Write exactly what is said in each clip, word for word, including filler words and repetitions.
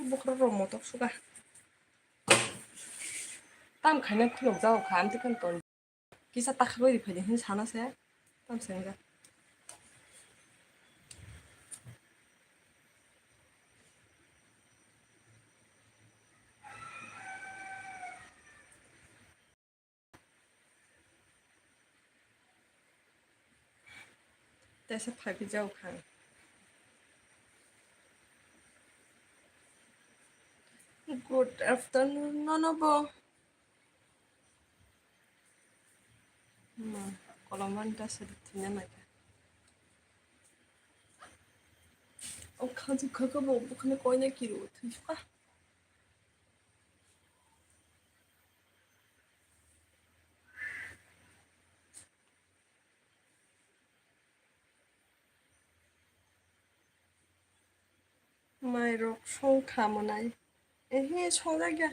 Bukhuk rok motok suka. Tam khaina khulok jao kha, amtwi khan ton. Kisa takhagwi ri phaidi hin sana se. Tam se wngya. Tesa phaibi jao kha. Good afternoon, nono bo. Ma, kolomani ta sadi thina naikha. O khajuk kha kha bo bukhani koina kiru thwi kha. Mairok song kha mwnai. Ehe, songjakya.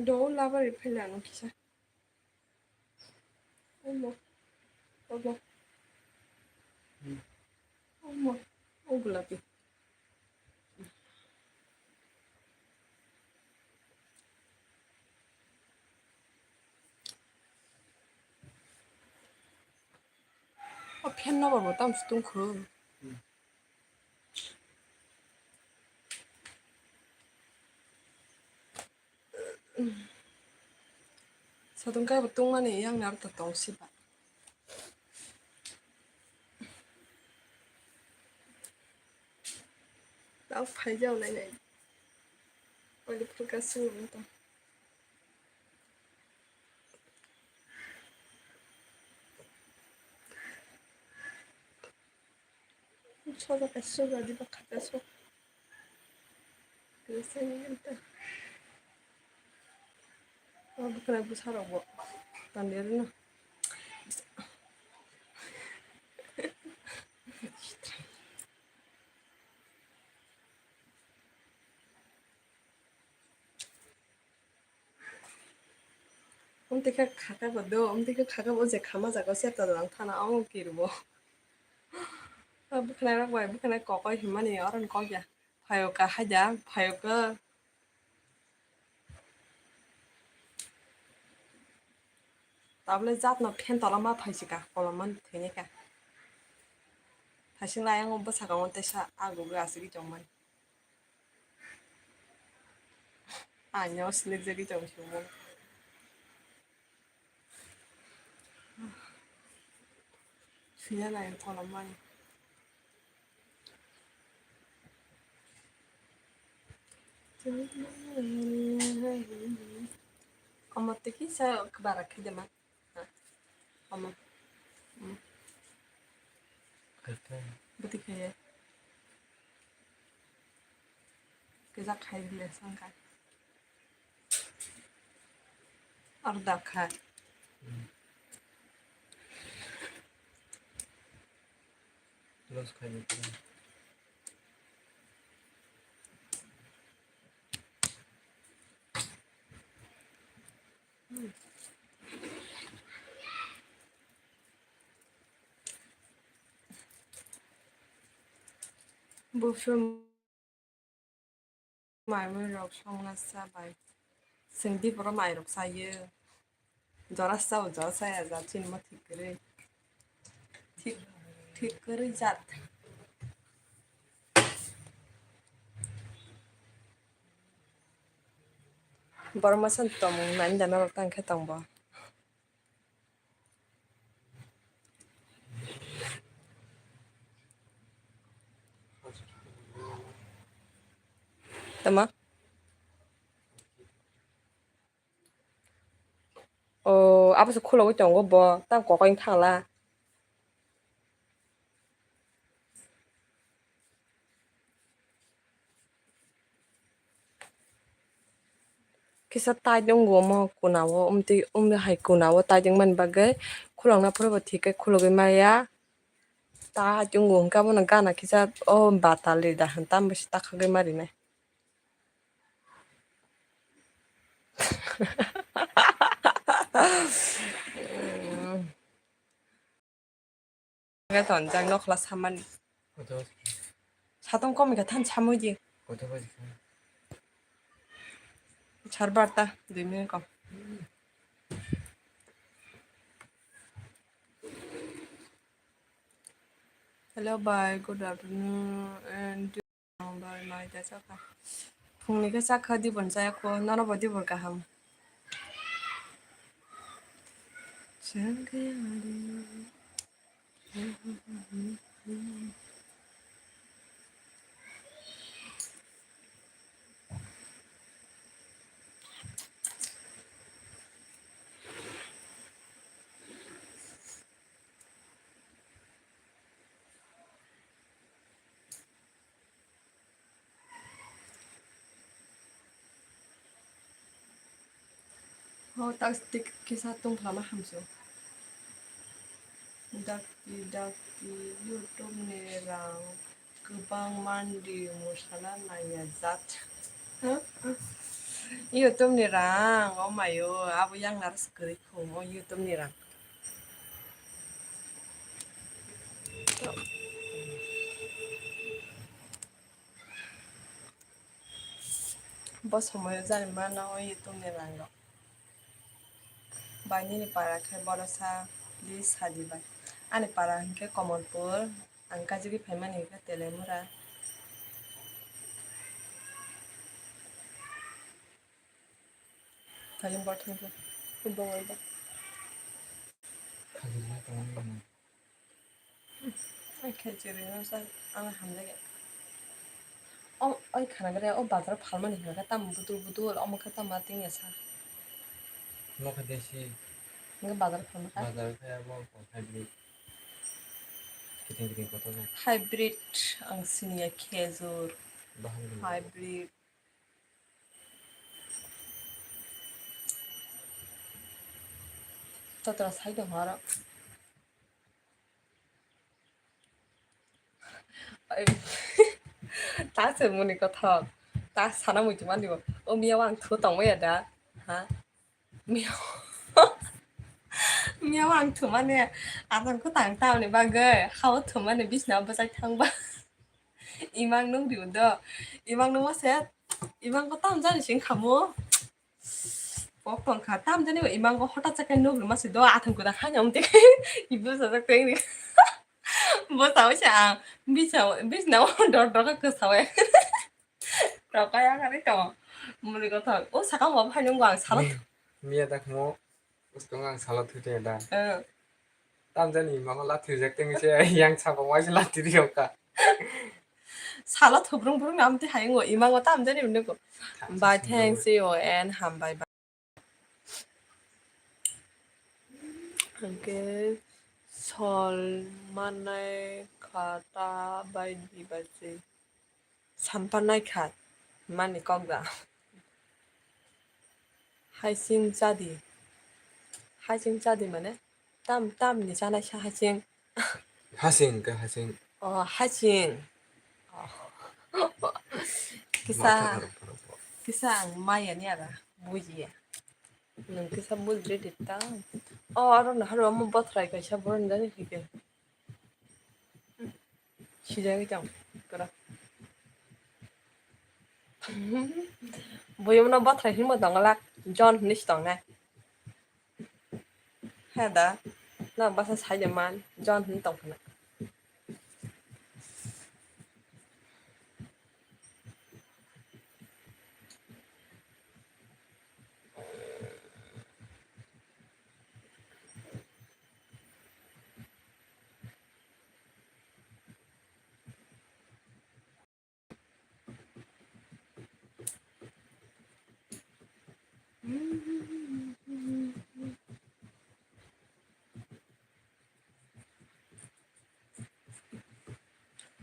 Do labari phailano kisa. Omo. Omo. Hmm. Omo. O gulapi. O fan no bo tam stung khu. Hmm. Satung kai bo tungmani yang nar ta tong siba. Tao phai jao nai nai. Oli phulka sung ta. Soda kaisa soda di bakha kaisa. Kaisa ni ta. Oh, bukhara bwsa rok bo. Tandero no. Umtwi khe khaka bo do, umtwi khe khaka bo je khama jaga se ta lang thana ong kiru bo. Bwkhwnai rok bai bwkhwnai kokoi himani oro ni kok ya. Phaio ka haida, phaio ka. Tabole jat no phen tola ma phaisika, kolom man thwini ka. Thaising lai ang bwsakang tei sa ago ga asigi tongmani. Ano silik jagwi tong simo. Sina nai kolom mani. Omo tiki sa kebara khe dema. Omo. Omo. Kata. Bwtwi khe. Kisa khai le sangka. Arda kha. Los khai le. Buphuru mai mui rok songna sa bai. Sengdi boro mai rok sayo. Jora sao, jora saya, ja chini mo thik kwrwi. Thik, thik kwrwi jat. Borok masa tongmung nani da norok tang khe tong bo. Tama? O, abo se khulogwi tongo bo, tang kokoi thangla. Kisa tight wngo omo kuna o, umtwi, umtwi hai kuna o tight wngmani bagwi khulokna phuru bo thik khe khulogwi maya. Tight wngo hwnkhe abono gana kisa o batal ri da hwn, tamo se takhagwi ma rinai. Hwnkhe tonjak nokhla samani. Kotor. Satung kom kha than samui di. Kotor bai kha. Sar barta, dui minute kom. Hello, bye, good afternoon, and Ang bai mai da chakha. Phungni khe chakha, dibon chayakho, nono bo dibon kaham. Ho, tak tik kisa tongphlama hamsio. Dakti, dakti, YouTube ni rang kwbang mandi musala naiya jat. YouTube ni rang, oh mayo, abo yang naras kwrwi khum, oh YouTube ni rang. Bo somoyo jani mano o YouTube ni rang rok. Bai nini para khe borosa, please sadi bai. Ani para hinkhe Kamalpur, ang kajigwi phaimani hinkhe Telemura. Thajin bor thangkhe. Kubong oi da. Ai, khe chiri no sa, ang hamjak ya. O, oi khana gre, o bazar phalmani hwnka khe tamo budul budul, omo khe tamo ting ya sa. Mo khe desi. Hwnka bazar phalma kha. Bazar khe abo hybrid. Kiting kiting kotor no. Hybrid, ang sini ya khejur. Bahai hybrid. Totra sai tong aro. Ai, ta se muni kothok. Ta sana muitu mani bo. O miya wang thu tong ya da. Ha? Miya. Miya wang thu mani. Atang ko tang ta ni bagwi. Hao thu mani bisna bwsai thang ba. Imang nung riu do. Imang nung se. Imang ko tam jani sing khamu. Kok tong kha, tam jani bo imang go hota chakhe nuk rwma se do, athang kwrak haino amtwi khai ibu sajak tengri. Bo sawi se ang bisa, bisna o dor dor khe kwsawi. Rokai ya kari to. Muli kothok. O sakang bo phai nung ang salo. Miya dak mo. Bwskango ang salo thwi tongya da. Eh. Tamjani imango lathi rijak tengwi se yang sabo waisa lathi riyok ka. Salo thubrung brung nam twi hayung o imango tamjani hwnwi ko. Thanks, bye, thanks, see you and hambai bye. Hwnkhe sol mannai kha ta bai di bai se. Sampa naikha mani kok da. Haising chadi. Haising chadi mane tam, tam ni chanai sa haising. Hasing ke hasing. Oh, haising. Oh. Kisa, matha rok, rok, rok. Kisa ang maya ni ara buji ya. Nung kisa buji di ta. Oh, aro na haro mo bothrai kaisa boron jani hike. Sijagwi tong, kwrak. Buyono bathrai hinwi tongwlak, John hinwi se tongnai. He da, no bwsa sai de man, John hinwi tong phano.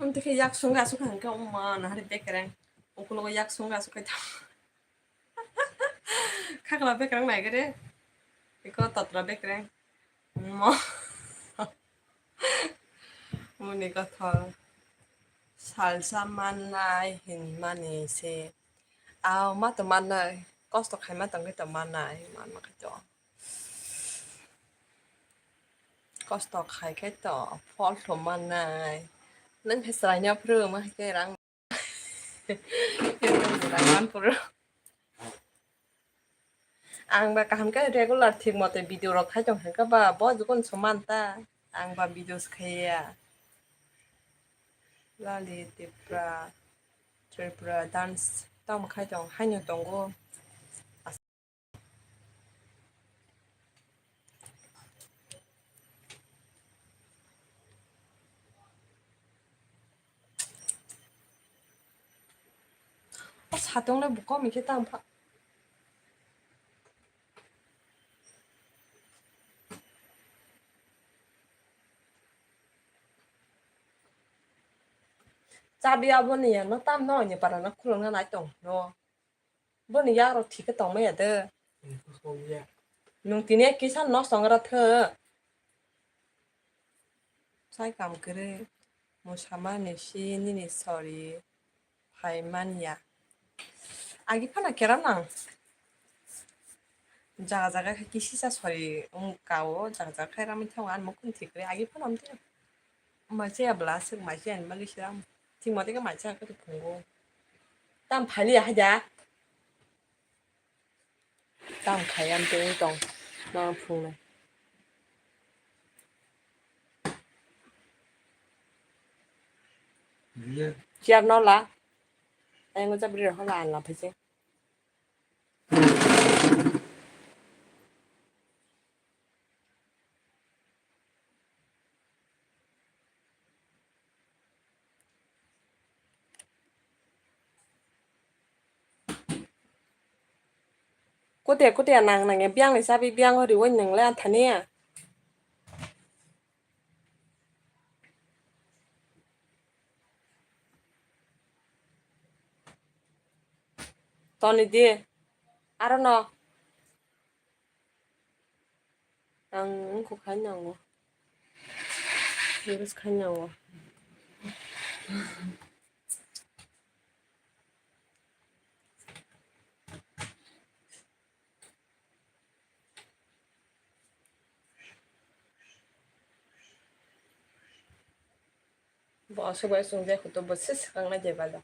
Amtwi khe yak sung asuk hwnkhe, o ma, nahari bekereng. Ukulogo yak sung asuk khe. Khakla bekereng naigere. Iko totra bekereng. Mo. Muni kothor. Salsa mannai hinmani se. Aw, ma to mannai. Kosto khaima tongkhe to manai, manma khe to. Kosto khai khe to phol to manai. Nwng khe chwraino phuru wngma hai khe rang. Rang man phuru. Ang ba kaham khe regular thik mote video rok khai tong kha ba, bo jukun soman ta. Ang ba videos khaiya. Lali Tripura, Tripura dance tamo khai tong, haino tongo. O satung le bukom ikhe tang pha. Chabi aboni ya no tam no ni para no khulung na nai tong no. Boni yak rok thik khe tong maya de. Nwng tini kisa no song ra thw. Sai kam kwrwi mwsamani si nini sori phai man ya. Agi phano keram nang. Jaga jaga khe kisisa sori wng ka o, jaga jaga khe ramwi thango, ani mokol thik kwrwi agi phano amtwi. Mai chaya bwla aswk mai chaya ni bagwi se ram. Thik mote khe mai chaya khe phungo. Tam phai liya hai da. Tang khai am tong tong ma phungnai. Chair no la. Ayang jabri rok la an la phaise. Kote kote nang nang ya, biang ni chabi biang o riwi nang le anthani ya. Toni di, aro no. Ang wngkha khai nango. Use khai nango. Bo aswk bai chwng jai khuto bo se swkang nai jai bala.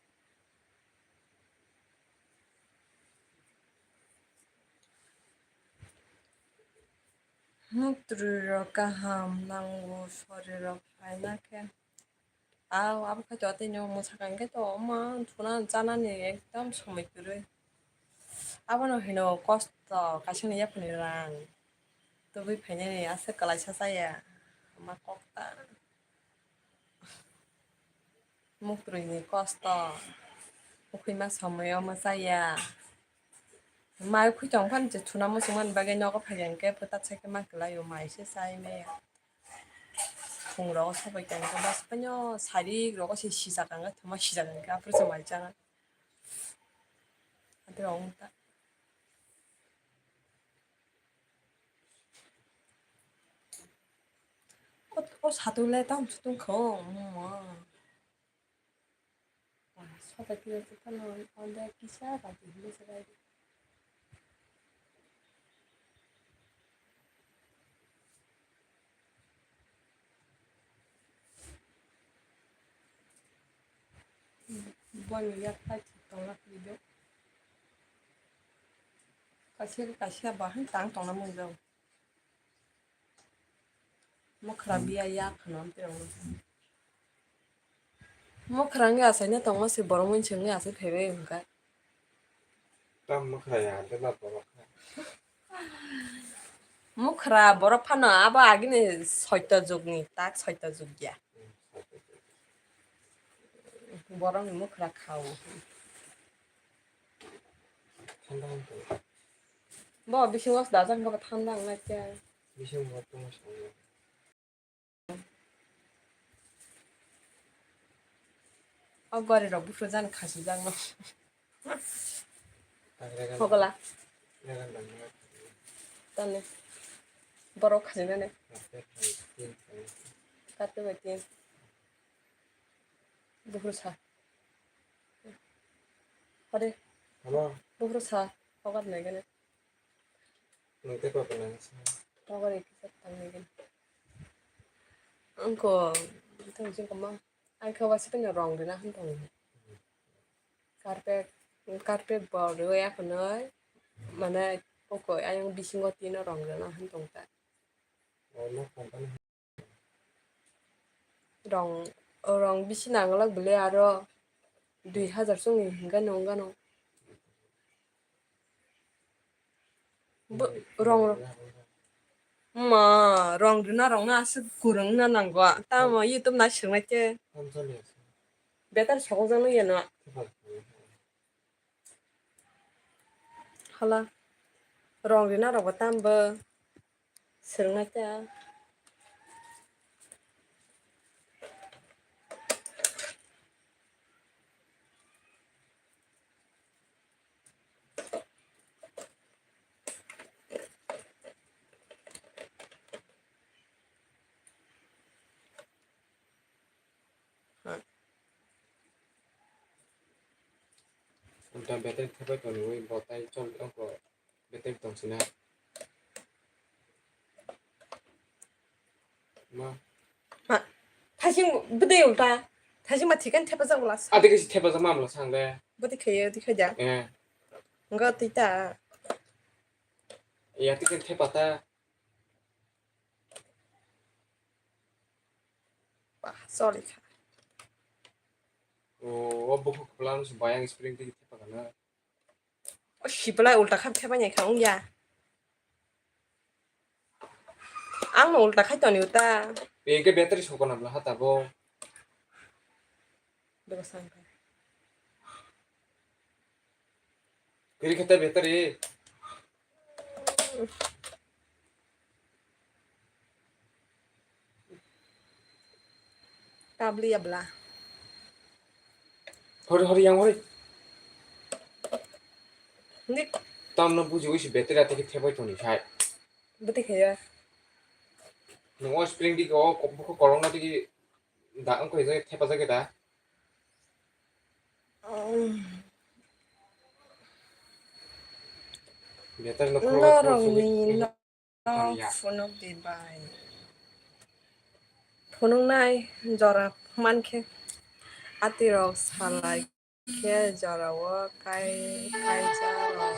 Muktwrwi rok kaham nango, sori rok phaina khe. Aw, abo khe to tei no mwsakang khe to ma thuna chanani ekdam somoi kwrwi. Abono hino kosto kaisani yaphani rang tubui phainani aswk kwlaisa chaya ma kok ta. Muktwrwini kosto, ukhwima somoio mwchaya. Mai ukhwi tong phano je thuna muchungmani bagwi nogo phaiya hwnkhe bwta sakhe ma kwlaio, mai se chai maya. Phungrogo sabai tongkhe bas phano sarik rogo se sijak ang khe, thuma sijak ang khe, aphuru se mai chana. Aphuru wng ta. O, o satung le tamo sutung kho, omo. Ah, sota kilo se tamo, onda kisa bati hile se bai. Boni yak pai tong na kuli do. Kaisa kaisa bahai tang tong na mung do. Mokra biya yak khana amtwi rok no. Mokra wngya achaina tongma se borok mwnchwng wngya achai phaibai hwnka. Tam mokra ya, hwnte ba borok kha. Mokra borok phano abo agini soito jugni, tak soito jug ya. Hmm, soito jug. Borokni mokra khao. Thanda wngkha. Bo bisingo dajak wngkha bo thanda wngnai khe. Bisingo tongma songya. O gari rok buphuru jani khasijakno. Pogla. Tani. Borok khasijaknai. Kate bai tin. Buphuru sa. Hade. Buphuru sa. Pocket nai gana. Nang tei pocket nang sa. Pocket iki sa tang nai gana. Angko, tang jing kama. Ai khawa sita na rong rina han tong. Carpet, carpet bo roi akhonoi. Mana pokoi ayang bisingo tino rong rina han tong ta. Rong, rong bisi nanglak bwle aro dui hazar songni hinga nong gano. Bo-, rong, ma, rong rina rong na aswk kwrwng na nango. Tamo YouTube na swrwngnai khe. Better sokjak nw ya no. Hala. Rong rina rok bo tam bo swrwngna khe. Ulta battery thepai tonwi bo tai chol tongo, battery tong sina. Ma. Ma, thaising bwdwi ulta. Thaising ma thikan thepajak bwla sa. Adi kisi thepajak ma bwla sang de. Bwdwi khaiyo, di khaida. Eh. Ngo tita. Ya tikan thepata. Bah, sorry kha. O, o bukhuk kwplano se bayang spring twi thepa kana. O sipla ulta kha thepa nyai kha wngya. Ang no ulta khai toni uta. Engke battery sokona bla hata bo. Bego sangka. Kiri khata battery. Tabli ya bla. Hori, hori, yang hori. Nik. Tamno buji wisi battery ate ke thepai toni sai. Bete khaya. Nungo spring di ko, ko, ko korong na di da, ko je thepa jage da. Um. Battery no khoro, khoro, Norokni khoro. Phunuk di bai. Phunuknai jora mankhe atirok salai khe jorao kai, kaijaro.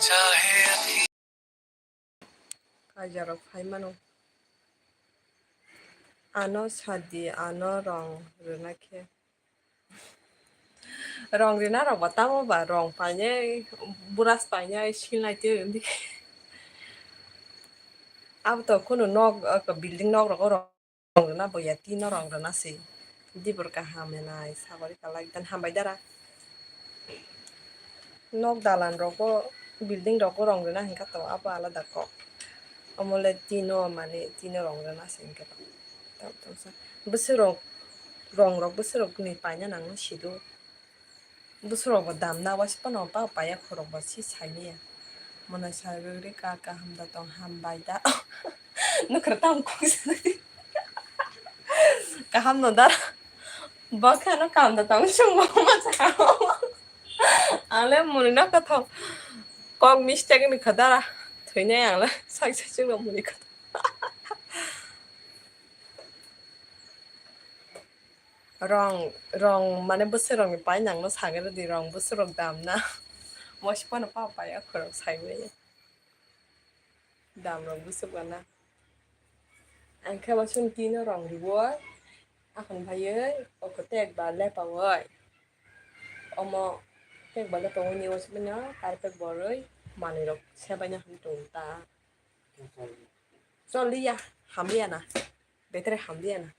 Kaijarok phai mano. Ano sadi, ano rong rwna khe. Rong rina rok ba tamo ba rong painai, brush painai, silnai tei rwdi. Abo to kunu nok, building nok rogo rong rina bo ya, tino rong rina se. Dibor kaham enai, sagori kalai dan hambai dara. Nok dalan rogo, building rogo rong rina hingka to abo alada kok. Omole tino mane, tino rong rina se hingka to. Tam, tam sa. Bwswk rok, rong rok bwswk rok ni paina nangno sido. Bwswk rok bo damna waisa phano pa paiya khorok bo si saimanya. Mono sagori ka kaham da tong hambai da. Nukra tam kok sa. Kaham no da. Bo khano kaham da tong sung bo ma sa. Ale muni no kathok. Kok mistake ni khadara. Thwinai ang le sak sak sung no muni kathok. Rong, rong mane bwswk rokni pai nangno sagwi rwdi, rong bwswk rok damna. Mosi phano pa pai akhorok saimanya. Dam rok bwswk gana. Ang khe bo chwng tino rong riwo. Akhon phaiwi oko tek ba lepawi. Omo tek ba lepawi ni osmino carpet borwi manwi rok sebaina hwn tong ta. Choliya, hamliya na. Betere hamliya na.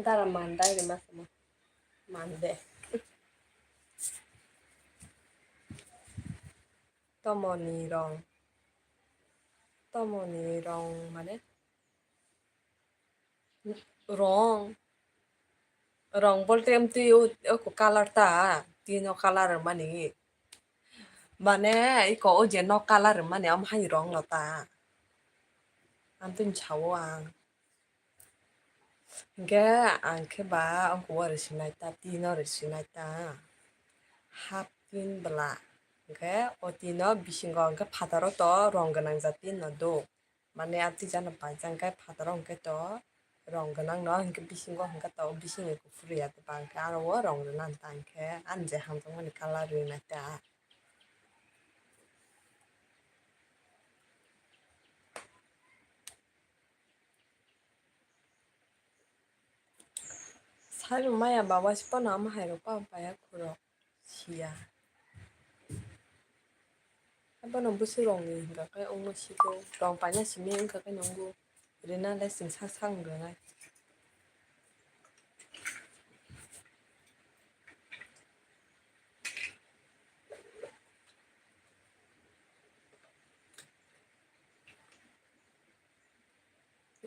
Dara mandai rima sama. Mande. Tomoni rong. Tomoni rong mane? Rong. Rong bolte amtwi o, o color ta, tino color mani. Mane iko o je no color mani, am hai rong lo ta. Amtwi sao ang. Hingke ang khe ba ongkho o rwsinai ta, tin o rwsinai ta, hap tin bwla. Hingke o tin o bisingo hingke phataro to rong gwnang ja tin no do. Mane a twijano paijak hingke phataro hingke to rong gwnang no hingke bisingo hingke to bisingni kuphur ya to ba hingke aro o rong rwna ta hingke ani je hamjakmani colour rwinai ta. Sari maya ba waisa pono ama hai rok pa paya khoro siya. Abono bwswk rong ni hwnka khe ongno siko rong paina simi wngkha khe nungo rina le chwng sak sak wng rwnai.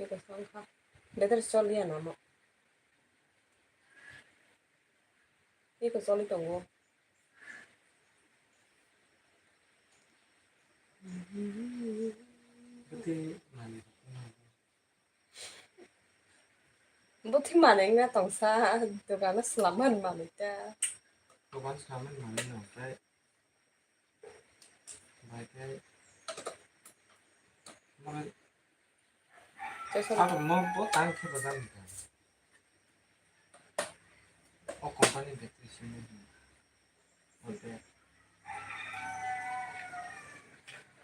Eko songkha. Better choliya namo. Eko choli tongo. Buti mani. Buti mani wngna tongsa, dogano swlamani mani ta. Dogan swlamani mani no, omohai. Bai khe, omohai, Chosok. Abo mo bo tang khe bo jani ta. O company battery simi. Ote.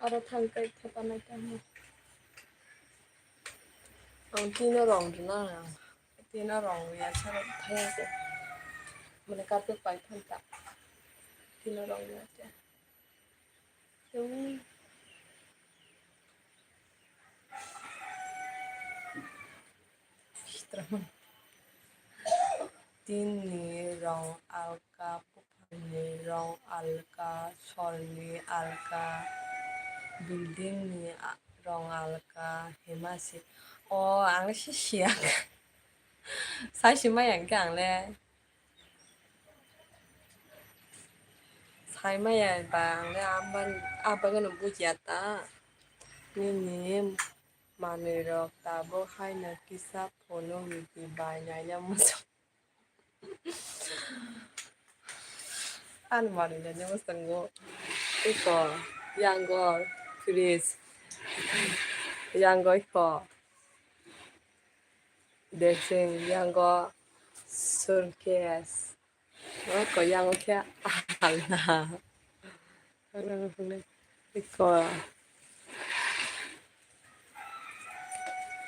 Aro thang kai thepa nai ta mo. Ang tino rong rwna ang. Tino rong ya sara thaya se. Mane carpet pai thang ta. Tino rong ya te. Yung. Tini rong alka, buphangni rong alka, solni alka, buildingni a-, rong alka, himasi. O, ang le si siya. Sai si maya hingke ang le. Sai maya ba ang le amban, abagano bujiya ta. Nini manwi rok tabuk haino kisa phunuk rwdi bai naina muchung. Ani manwi naina muchungo eko yango fridge yango eko desing yango suitcase. O ko yango khe alna. Iko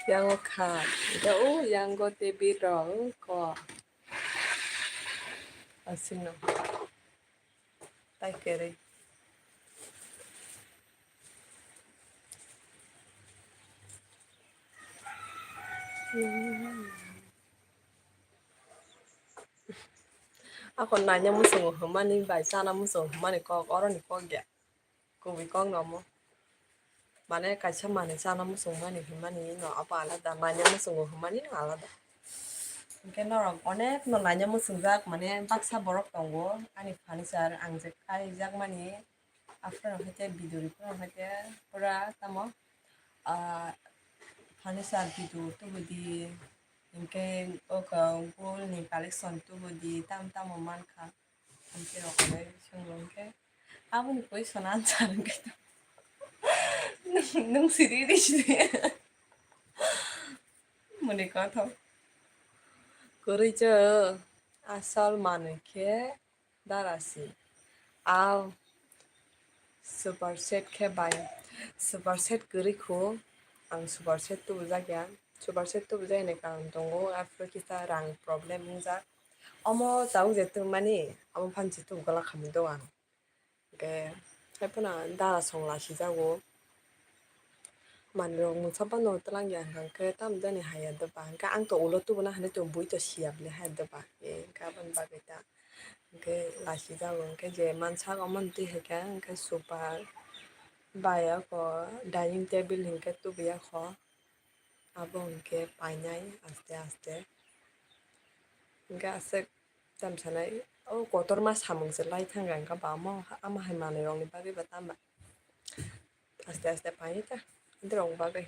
yango kha. Iko o yango table rok ko. Asino. Tai kere. Ako naina muchungo hwnmani bai chana muchungo hwnmani kok, oroni kok ya. Kubui kok no omo. Mane kaisa manwi chana muchungmani hwnmani no abo alada, naina muchungo hwnmani no alada. Hwnkhe norok onek no naina muchungjak, mane baksa borok tongo ani furniture ang je kaijakmani. Aphuru hai khe video riporo hai khe pura tamo, ah, furniture video tubudi, hinkhe o gold ni collection tubudi, tamo tamo mankha. Hinkhe rok khe swnglo hinkhe aboni question answer hinkhe to nwng sidi di sidi. Muni kothok kwrwi cha asal manwi khe. Darasi. Aw. Super set khe bai. Super set kwrwi kho. Ang super set tubujak ya. Super set tubujak ni karon tongo. Aphuru kisa rang problem wngjak. Omo tabuk je tubumani, omo phan se tubu gwlak khamwi do ang. Hwnkhe, hai phano dara song lasijago. Manwirok mungsa phano twlang ya hwnkha khe, tamo jani hai ya doba. Hwnkhe ang to ulo tubuna hinwi tong bui to siya bwle hai doba. E, hwnkhe aboni bagwi ta. Hwnkhe lasijago, hwnkhe je mansak omo twi hai khe, hwnkhe super bai ako dining table hwnkhe tubuya kho. Abo hwnkhe painai aste aste. Hwnkhe aswk tamo sanai, o kotorma samung se lai thangkha, hwnkhe ba omo, omo hai manwirokni bagwi ba tamo aste aste painai ta, borokni bagwi.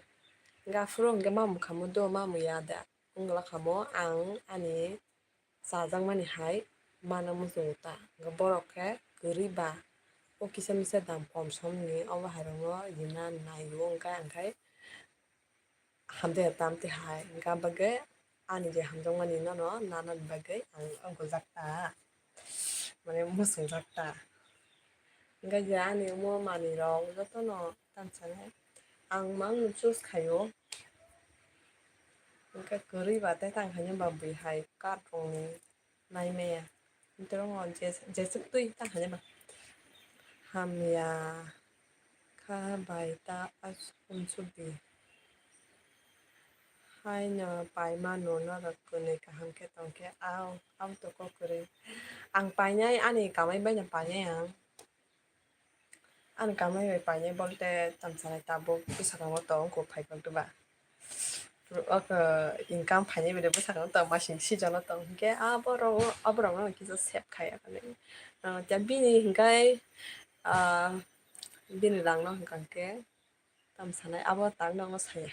Hwnkhe aphuru hwnkhe mamung khamu do, mamung ya da. wngla khamo ang ani chajakmani hai mana muchungo ta. Hwnkhe borok khe kwrwi ba o kisa misa dam kom somni obo hairokno rina naiwi wngkha, hwnkhe hamjakya tamtwi hai. Hwnkhe ang bagwi ani je hamjakmani nono nanani bagwi ang wngkujak ta, mane muchungjak ta. Hwnkhe je ani omo manwirok jotono tamo sanai ang mangno choose khaio. Hwnkhe kwrwi ba tei tang khaina ba bui hai card rokni naimaya. Hwnkhe oro je, jeswk twi tang khaina ba hamya kha bai ta uansuk di. Haino paimano norok kwnwi kaham khe tong khe, au, au to kok kwrwi. Ang painai, ani kamai baino painai ang. Ani kamai bai painai bolte tamo sanai tabuk bwskango tong kok phai kok diba. Oko income phainai bai bwskango tong masing season o tong hinkhe aborok, aborokno kisa save khai ya khe. Ah, tei bini hinkhe, ah, bini rangno hwnkha khe tamo sanai abo tang nangma saya.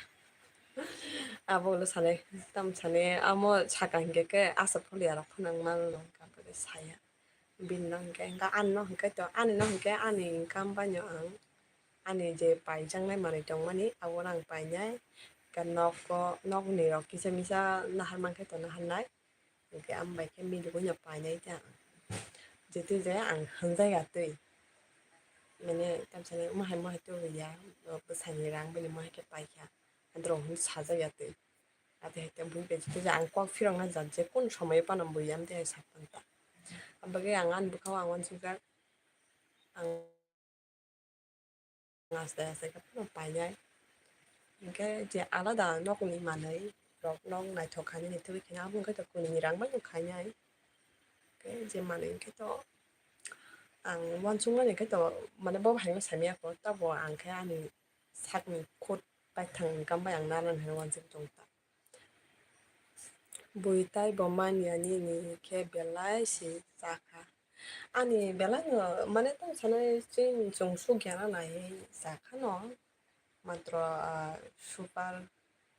Abo ulo sanai tamo sanai amo saka hinkhe khe aswk pholi yarok phano wng mano hwnkha khe saya. Bini no hinkhe, hinkhe ani no hinkhe to, ani no hinkhe ani income baino ang ani je paijaknai manwi tongmani abono ang painai. Hinkhe nogo, nokni rok kisa misa nahar mankhe to naharnai. Hinkhe amo bai khe miligwi no painai ta ang. Jetu je ang hwnjak ya twi. Mane tamo sanai omo hai mo hai tubui ya, bwsani rang bini mo hai khe paikha. Androk hwn sajak ya twi. Ate hai tei bui bai jetu je ang kok phirokna jat je kun somoi phano bui amtwi hai sak manta. Abo bagwi ang ani bwkhao ang uansukjak. Ang aste aste khe phano painai. Hinkhe je alada nokni manwi rok nok naithok khainani tubui khe abo wngkhe to kwnwini rang bai khainai. Hinkhe je manwi hinkhe to ang uansukmani hinkhe to mane bo hai no saimanya kho, tabo ang khe ani sakni khut paithang income bai ang nana hinwi uansuk tong ta. Bui tei bo manya nini khe belai se cha kha. Ani belai no mane tamo sanai chwng, chwng sukya na naiwi cha kha no. Matro, ah, super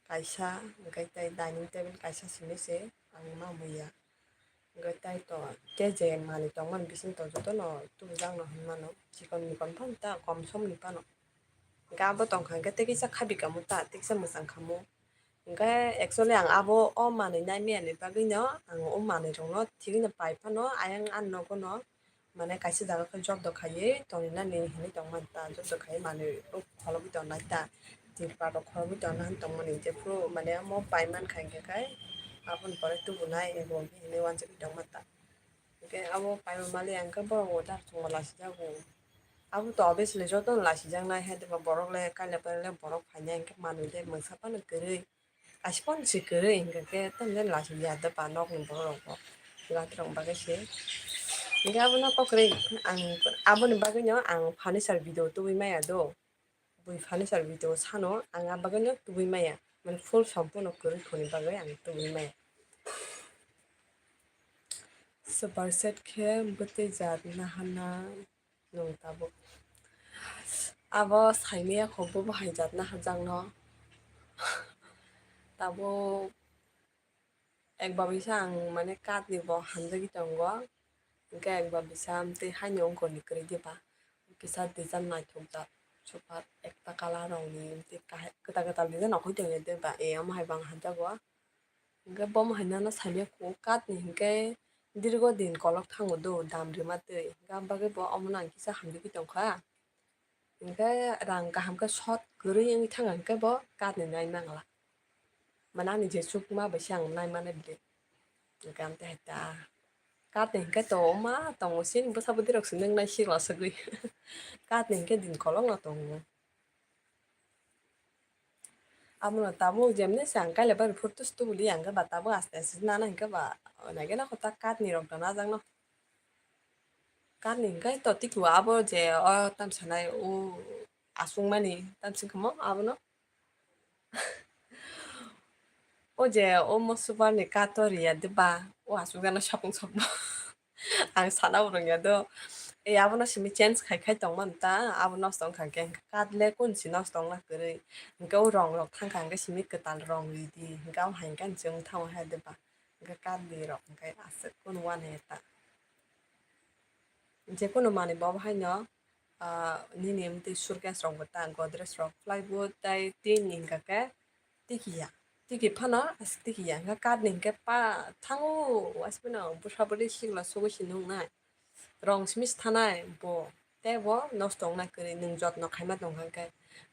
kaisa, hwnkhe tei dining table kaisa simi se ang ma muya. Hwnkhe tei to, tei je manwi tongmani bising to jotono tubujak no hinmano, chikon mikon phano ta kom somni phano. Hwnkhe abo tongkha hwnkhe tei kisa khabi kamo ta, tei kisa mwchang kamo. Hwnkhe actually ang abo o manwi naimani bagwino ang o manwirokno thigwino pai phano ayang ani nogono mane kaisa jaga khe jobdo khaiwi tongwi nani hinwi tongmani ta, jobdo khaiwi manwi o kholobwi tongnai ta, tin rok kholobwi tongna hinwi tongmani jephuru mane omo paimankha hinkhe khai aboni pore tubunai abo hinwi uansugwi tongma ta. Hinkhe abo paima mali ang khe borok bo dar thwngma lasijago. Abo to obviously jotono lasijaknai, hai diba borok le kaila paila le borok phainai hinkhe manwi le mungsa phano kwrwi. Kaisa phano se kwrwi hinkhe khe tamjani lasiya de ba nokni borok rok bo. Latrok bagwi se. Hinkhe abono kokrwi ang aboni bagwino ang furniture video tubui maya do. Bui furniture video sano ang a bagwino tubui maya. Mane full sompurno kwrwi khoni bagwi ang tubui maya. Super set khe bwtwi jat nahana. Nwng tabuk abo saimaya kho, bobo hai jat naharjakno. Tabuk ekbar bisa ang mane katni bo hamjagwi tongo, hinkhe ekbar bisa amtwi haino wngkoni kwrwi diba, kisa design naithokjak super ekta colour rokni amtwi kwtal kwtal design rok hoi tongya diba, e omo hai bo ang hamjago. Hinkhe bomo hai nano saimanya kho, katni hinkhe dirgo din kolok thango do dam rwma twi, hinkhe aboni bagwi bo omono ang kisa hamjagwi tongkha. Hinkhe rang kaham khe short kwrwi wngwi thangkha hinkhe bo katni nai mangla. Mane ani je chukma bai se ang nai mano bile. Hinkhe amtwi hai ta. Katni hinkhe to ma tongo chini bwsa bwtwi rok se nung nai sikla swgwi. Katni hinkhe din kolokno tongo. Abono tabuk jemne se ang kaila bari photo se tubuli ang khe ba tabuk aste aste nana hinkhe ba naikhe nokho ta katni rok da najakno. Katni hinkhe to tiki o abo je o tamo sanai o aswkmani tamo singkhe mo abono. O je o mosubar ni kato riya diba o aswk jana sapung sapung. Ang sana bo rwngya do. E, abono simi change khai khai tongmani ta, abo nosto wngkha khe, hwnkhe card le kunu si nosto wngna kwrwi, hwnkhe o rong rok thangkha, hwnkhe simi kwtal rong ridi, hwnkhe abo hai khe chwng thango hai de ba, hwnkhe card ni rok hwnkhe aswk kunu uanai ta. Jekunu manwi bo haino, ah, nini mtwi suitcase rok bo ta, Godrej rok, plywood tei tin ni hwnkha khe tiki ya, tiki phano aswk tiki ya, hwnkhe card ni hwnkhe pa thango, aswk phano bwsa bwrwi sikla sogwi si nungnai. Rong simi se thanai bo, tei bo nosto wngnai kwrwi, nwng jotno khaima tongkha khe.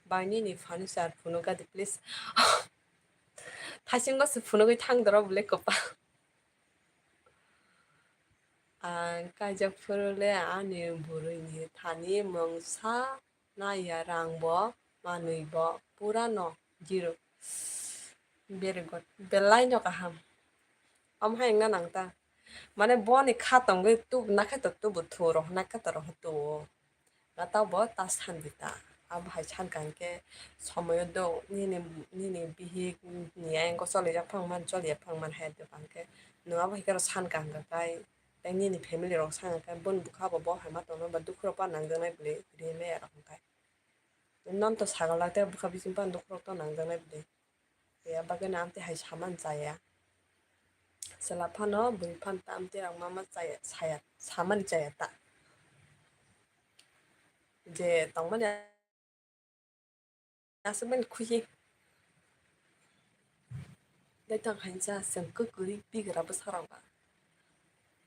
Bai nini furniture phunukgadi please. Thaisingo se phunugwi thang doro bwle kwpal. Ang kaijak phuru le ani bwrwini thani mungsa naiya, rang bo manwi bo pura no zero. Very good. Belai no kaham. Omo hai wngna nang ta. Mane boni kha tongwi tub nakhe to tubu thu rohna khe to roh tu. Nga ta bo ta sandi ta. Abo hai san kang khe somoyo do nini, nini bihik ni ayang ko choli jak phang man, choli jak phang man hai do kang khe. Nwng abo hai khe ro san kang kha kai. Tei nini family rok san kha kai. Boni bwkha bo bo hai ma tongno ba dukhu rok pa nang jaknai bwle ri me ya rok hwn kai. Non to sagala tei bwkha bising phano dukhu rok to nang jaknai bwle. Tei ya bagwi no amtwi hai saman chaya. Chwla phano bwrwi phano ta amtwi rok ma ma chaya, saya, saman chaya ta. Je tongmani aswk mani khusi. Dai tang hai cha chwng kwkwi bigra bwsa rok ba.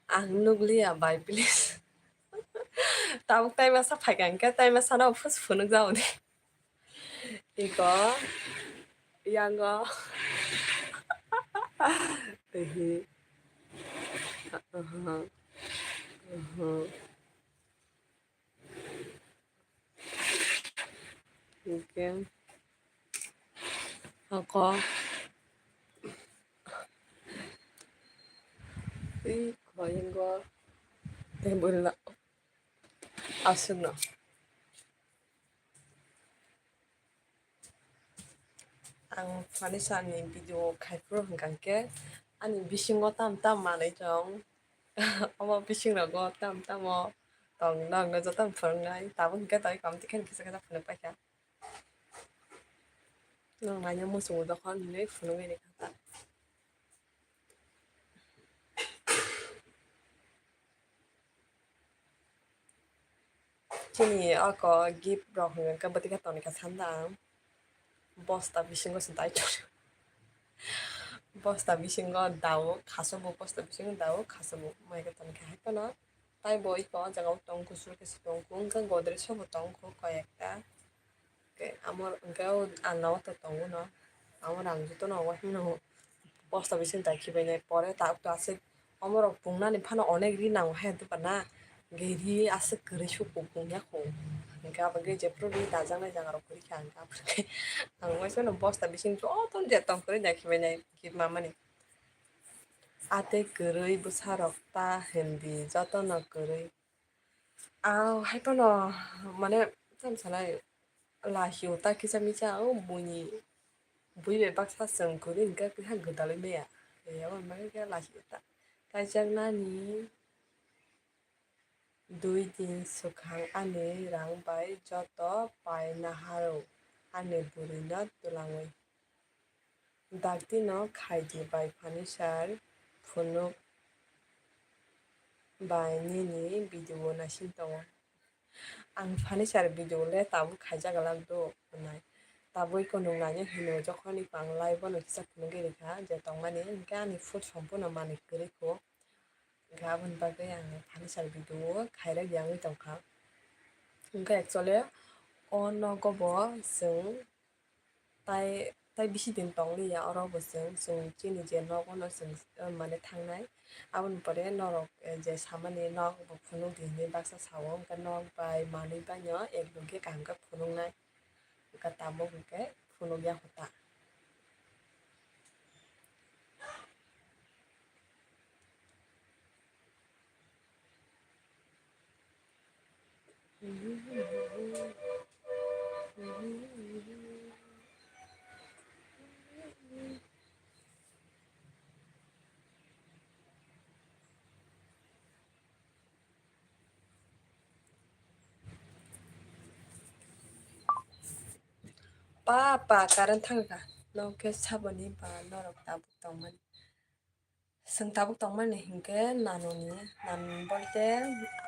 Ang nukliya bai, please. Tabuk tai masa phaikha hwnkhe tai masa no phus phunuk jao di. Iko, yango. Ehe. Aha. Aha. Hingke ako tei koyongo tei bwrwino aswkno. Ang furniture ni video khai phuru hwnkha khe ani bisingo tam tam manwi tong. Omo bising rogo tam tamo tong nang no joto phwrwngnai. Tabuk hwnkhe tei kom tikhe kisa kisa phunuk paikha. Nang naina muchungo dokhon hinwi phunugwi rikha ta. Chini oko gift rok hwnka khe bwtwi khe tongwi kha sanda ang. Bosta bisingo se dai tong. Bosta bisingo dawo khasobo, bosta bisingo dawo khasobo. Mai khe tongwi kha hai phano. Tai bo iko o jaga o tongkhu, suitcase tongkhu, wngkha Godrej sobo tongkhu koi ekta. Hwnkhe amo hwnkhe o alna o to tongo no. Amo rang jotono o himno bosta bising dai khibainai pore ta, ta aswk omorok pungnani phano onek ri nango hai dopa na. Hwnkhe ri aswk kwrwi sukuk pungya kho. Hwnkhe abo hwnkhe jephru ri dajaknai jaga rok kwrwi kha hwnkhe abo hwnkhe ang uaisano bosta bising jotono je tong kwrwi dai khibainai gift mamani. A tei kwrwi bwsarok ta hindi jotono kwrwi. Ang hai phano mane tamo sanai lahi o ta kisa misa o buini bui bai baksa chwng kwrwi hwnkhe kisa gwdalwi maya. Abo hwnba khe lahi o ta kaijak nani dui din swkang ani rang bai joto pai naharo ani bwrwino twlangwi. Dakti no khaidi bai furniture phunuk bai nini video naising tongo. Ang furniture video le tabuk khaijak glak do hwnai. Tabuk iko nwng naina hino jokhon iko ang live o no kisa phunugwi rikha je tongmani hwnkhe ani full sompurno manwi kwrwi kho. Hwnkhe aboni bagwi ang furniture video khairok yangwi tongkha. Hwnkhe actually o nogo bo chwng tai, tai bisi din tongliya oro bo chwng, chwng chini je nogo no chwng, eh, mane thangnai. Aboni pore norok, eh, je samani nok bo phunuk di hinwi baksa sao, hwnkhe nok bai manwi bai no ek logye kaham khe phunuknai. Hwnkhe tabuk hwnkhe phunukya kho ta. pa pa current thangkha. Nokhe saboni ba norok tabuk tongmani. Chwng tabuk tongmani hinkhe nanoni, nanoni bolte,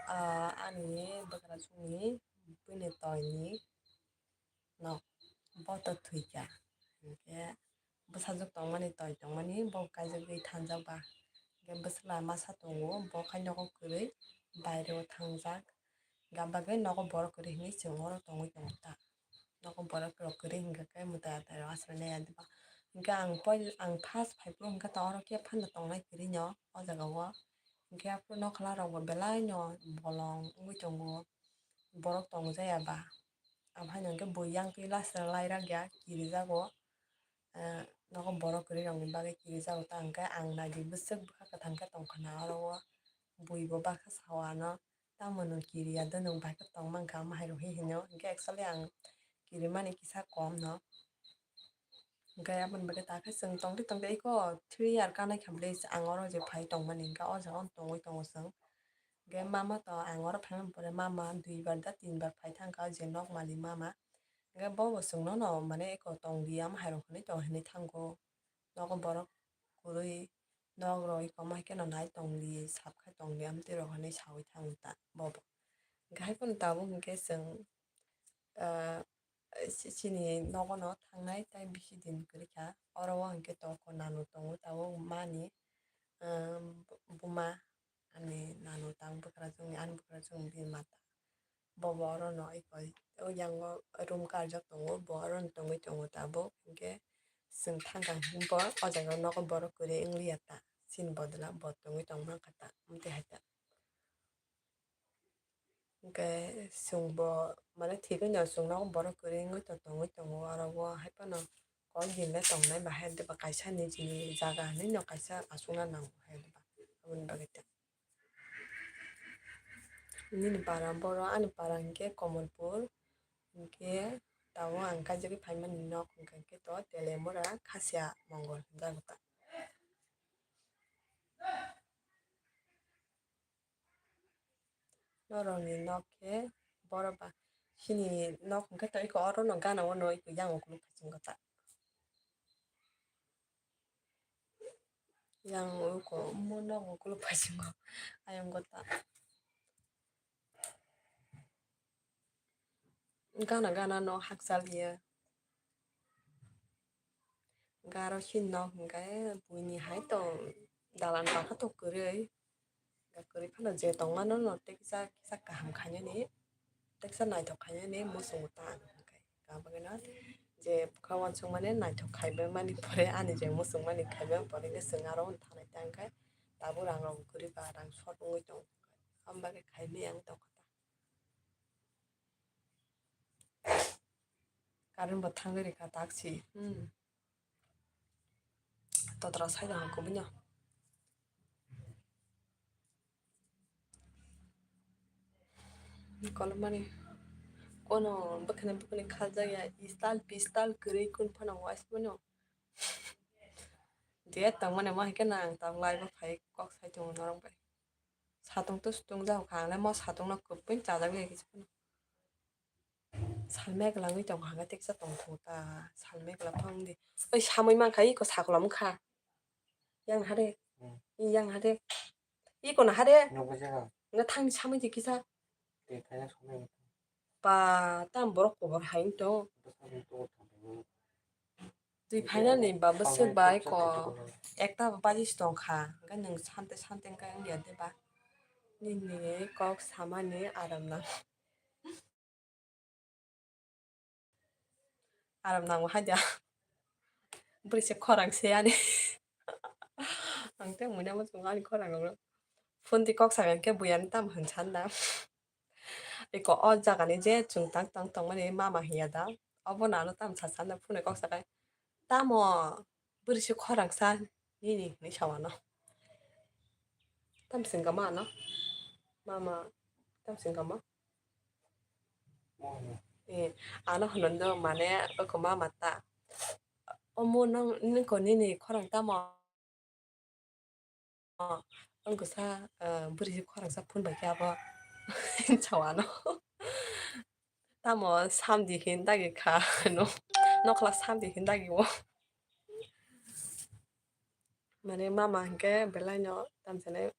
ah, ani bwkrajwkni bini toini nok, bo to thwikha. Hinkhe bwsajwk tongmani, toi tongmani, bo kaijagwi thanjak ba. Hinkhe bwswla masa tongo, bo khai nogo kwrwi baireo thangjak. Hinkhe abagwi nogo borok kwrwi hinwi chwng oro tongwi tongo ta. Nogo borok rok kwrwi hinkhe khe mwtai atai rok aswk nai ya diba. Hinkhe ang poil-, ang first phaiphuru hinkhe ta oro khe phano tongnai kwrwi no o jaga o. Hinkhe aphuru nokhola rok bo belai no bolong wngwi tongo, borok tong jaya ba. Aphano hinkhe bui yang twi last o lairak ya kirijago. Eh, nogo borok kwrwi rokni bagwi kirijago ta, hinkhe ang naidi bwswk bwkha kwthang khe tongkha na oro o, bui bo baksa sao ano. Tamo nwng kiriya de, nwng bai khe tong mankha, omo hai rok he hino. Hinkhe actually ang kirimani kisa kom no. Hinkhe aboni bagwi ta khe chwng tongdi tongdi eko three year kanai kha bwle ang oro je phai tongmani, hinkhe o jaga o tongwi tongo chwng. Hinkhe mama to ang oro phaimani pore mama duibar da tinbar phai thangkha o je nok malik mama. Hinkhe bo bo chwngno no mane eko tongdi omo hai rok hinwi tong hinwi thango. Nogo borok kwrwi nok rok eko ma khe no nai tongdi, sap khai tongdi, amtwi rok hinwi saui thango ta bobo. Hinkhe hai phano tabuk hinkhe chwng, ah, si-, chini nogo no thangnai tai bisi din kwrwi kha. Oro o hinkhe tongkho nanu tongo tabuk mani, ah, buma ani nanu tang bwkrajwkni, ani bwkrajwkni bini mata. Bo bo oro no eko o yango room karjak tongo, bo oro no tongwi tongo tabuk. Hinkhe chwng thangkha hinkhe bo o jaga o nogo borok kwrwi wngliya ta, chini bodol o bo tongwi tong mankha ta, amtwi hai ta. Hinkhe chwng bo mane thik wngya chwng nogo borok kwrwi wngwi to tongwi tongo oro o hai phano kok din le tongnai bahai diba kaisa nijini jaga hinwi no kaisa achukna nango hai diba aboni bagwi ta. Nini para boro, ani para hinkhe Komolpur, hinkhe tabuk ang kaijagwi phaimani nok hinkhe to Telemura Khasia Mongol hinjago ta. Norokni nok khe boro ba, chini nok hinkhe to eko oro no gana o no eko yang ukuluk phaising kota. Yang uko mo nok ukuluk phaising ko ayang kota. Gana gana no hakchal ya. Garo hin nok hinkhe buini hai tong dalan baka to kwrwi. Kwrwi phano je tongmano no teksa kisa kaham khainani, teksa naithok khainani muchungo ta ang hinkhe. Abagwino je bwkha uansukmani naithok khaibai mani pore ani je muchungmani khaibai pore khe chwng aro thanai ta hinkhe tabuk rang rok kwrwi ba rang short wngwi tongo. Aboni bagwi khaimaya wng tongkha ta. Current bo thangwi rikha taksi. Hmm. Totra sai tongkha kubunyo. Kolomani kono bwkhani bwkhani khaljak ya, istal pistal kwrwi kun phano waisaphano. Je tongmani mo hai khe nang tong lai bo phai kok sai tongo norok bai. Satung to sutung jak kha, ang le mo satung no kwpwi chajak ya kisa phano. Sal megla wngwi tong kha, hwnkhai teksa tongthok ta, sal megla phang di. Oi, samwi mankha, iko sakla wngkha. Yang hade, hmm. Yang hade, iko na hade. Nokbo jaga. Nga thangni samwi di kisa. Tei khaina samwi. Ba, tam borok kobor hai wng tong. Bwsajwk tong thang. Twi phainani ba bwswk bai ko ekta baji se tong kha, hwnkhe nwng sante sante wngkha wngya de ba? Nini kok samani aram nang, aram nango hai da. Bwrwi se khorang se ani. Ang tei muina muchungo ani khorang rok. Phone twi kok sakha khe buiani tamo hwn san da. Eko o jaga ni je chwng tang tang tongmani mama hiya da. Obo no ano tamo sa sa na phone kok sakai. Tamo bwrwi se khorang sa nini hinwi sa ano. Tamo swngkha ma ano. Mama tamo swngkha ma. Eh, ano hwnwi do mane oko mama ta. Omo nang nini ko nini khorang tamo. Wngkha sa, ah, bwrwi khorang sa phone bai khe abo hinsa ano. Tamo samdi hin dagi kha no. Nokla samdi hin dagi o. Mane mama hinkhe belai no tamsane,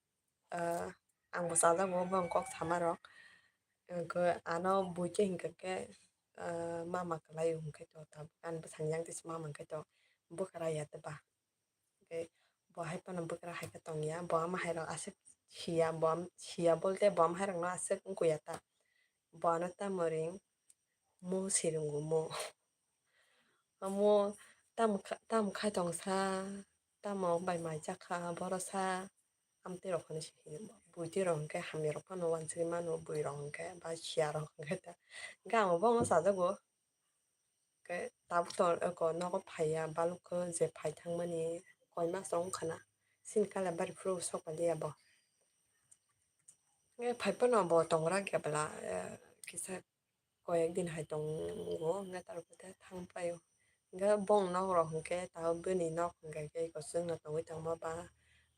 ah, ang bo chajago, bo ang kok sama rok. Hinkhe ano buikhe hinkhe khe, ah, mama kwlai o hinkhe to tabuk ani bwsani yang tisa mama hinkhe to bwkha raya tei ba. Hinkhe bo hai phano bwkra hai khe tongya, bo ama hai rok aswk siya, bo am-, siya bolte bo ama hai rok no aswk wngkhuya ta. Bo ano tamo ring mo sirungo mo. Amo tamo kha-, tamo khai tong sa, tamo bai mai chakha, boro sa, amtwi rok hinwi se hino. Buitwi rok hinkhe hamya rok phano wansugwi mano, bui rok hinkhe, ba siya rok hinkhe ta. Hinkhe amo bono chajago. Hinkhe tabuk to eko nogo phaiya, balukho je phai thangmani koi mas rok wngkha na. Chini kala bari phuru sok paliya bo. Hinkhe phai phano bo tongra kebla, eh, kisa koyek din hai tongo, hinkhe tarpore thang paio. Hinkhe bong nok rok hinkhe tabuk bini nok hinkhe khe eko chwngno tongwi tongma ba,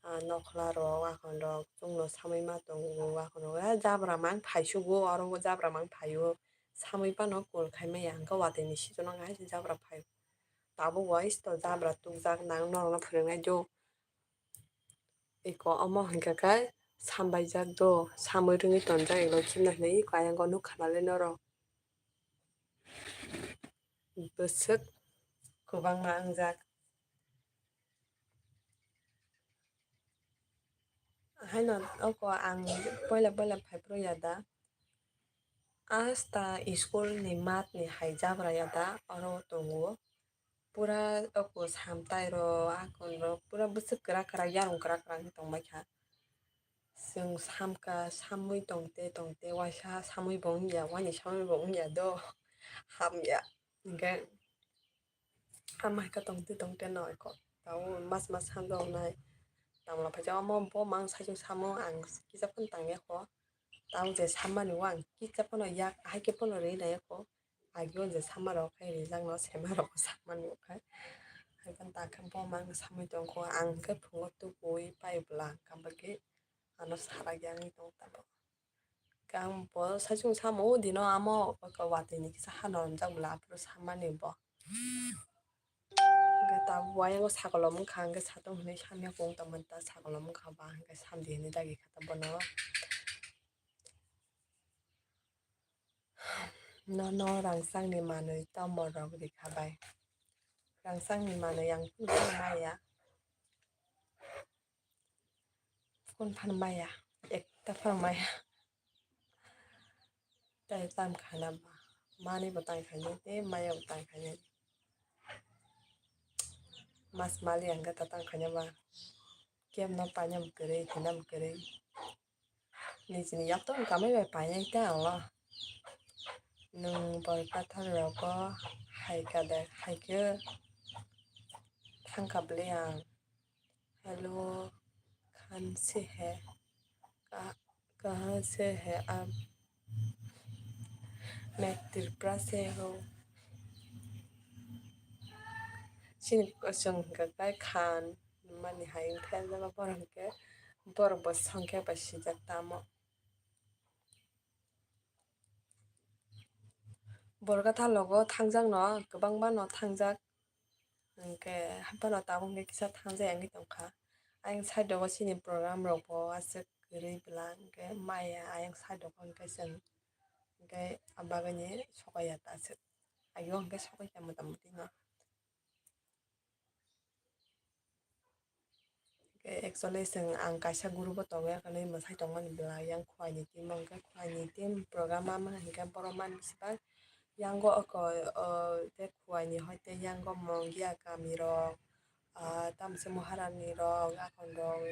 ah, nokhla rok, akhon rok chwngno samwi ma tongo, akhon rok, ah, jabra mang phai sugo, oro o jabra mang phaio, samwi phano kol khai maya, hinkhe watwi ni season o hai se jabra phaio. Tabuk wais to jabra tukjak nang norok no phwrwng nai do. Eko omo hinkhe khe sambaijak do, samwi rwngwi tonjak eko chimna hinwi eko ayang o nukha nalai norok. Bwswk kwbangma wngjak. Haino oko ang poila poila phaiphuru ya da. Asta school ni mat ni hai jabra ya da, oro tongo. Pura oko samtai rok, akon rok, pura bwswk kwrak kwrak, yarung kwrak kwrak wng tongbaikha. Chwng samkha, samwi tongte tongte, waisa samwi bo wngya, waini samwi bo wngya do, hamya. Hinkhe ama hai khe tongte tongte no eko, tabuk mas mas hamjaknai. Tamla phaijak omo bo mang saichung samo ang kisa phano tangya kho. Tabuk je sammani o ang kisa phano yak hai khe phano ri nai kho. Ageo je sama rok khai rijak no sema rok samani o khai. Hai phano ta khe bo mang samwi tong kho, ang khe phungo tubui pai bwla, kambagwi ano sarak ya wngwi tong tabuk. Khe ang bo saichung samo o dino amo watwi ni kisa hano wngjak bwla aphuru samani bo. Hinkhe tabuk ayang o sakolom wngkha, hinkhe satung hinwi samya kung tongmani ta sakolom wngkha ba, hinkhe samdi hinwi dagi kha ta bono. Nono rangchakni manwi tomorok rikha bai. Rangchakni manwi ang phano maya. Phone phano maya, ekta phano maya. Tai tam khana ba. Mani bo tang khani, tei maya bo tang khani. Mas mali ang ta tang khani ba. Kem no paina bo kwrwi, hina bo kwrwi. Nijini yak to kamai bai painai ta ang lo. Nwng bor pathor rogo hai kade, hai khe thangkha bwle ang. Hello, khan se hai? Ka-, kahan se hai aap? Main Tripura se hu. Chini chwng hwnkha khe khan mani hai wngkha, borok hwnkhe borok bo songkhe bai sijak tamo. Borok khe thalogo thangjak no, kwbangma no thangjak. Hinkhe haphano tabuk hwnkhe kisa thangjak wngwi tongkha. Ayang side o chini program rok bo aswk kwrwi bwla, hinkhe maya ayang side o hinkhe chwng hinkhe abagwini sokaiya ta aswk. Ayo hinkhe sokaikha mota moti no. Actually, chwng ang kaisa group o tongwi, ang khe mwsai tongmani bwla yang Khwai ni team o, hwnkhe Khwai ni team program ma hinkhe borok mani bwswk yang o oko, o, tei Khwai ni hoi tei yang o Mongia kami rok, ah, tamo se Maharani rok, akon rok,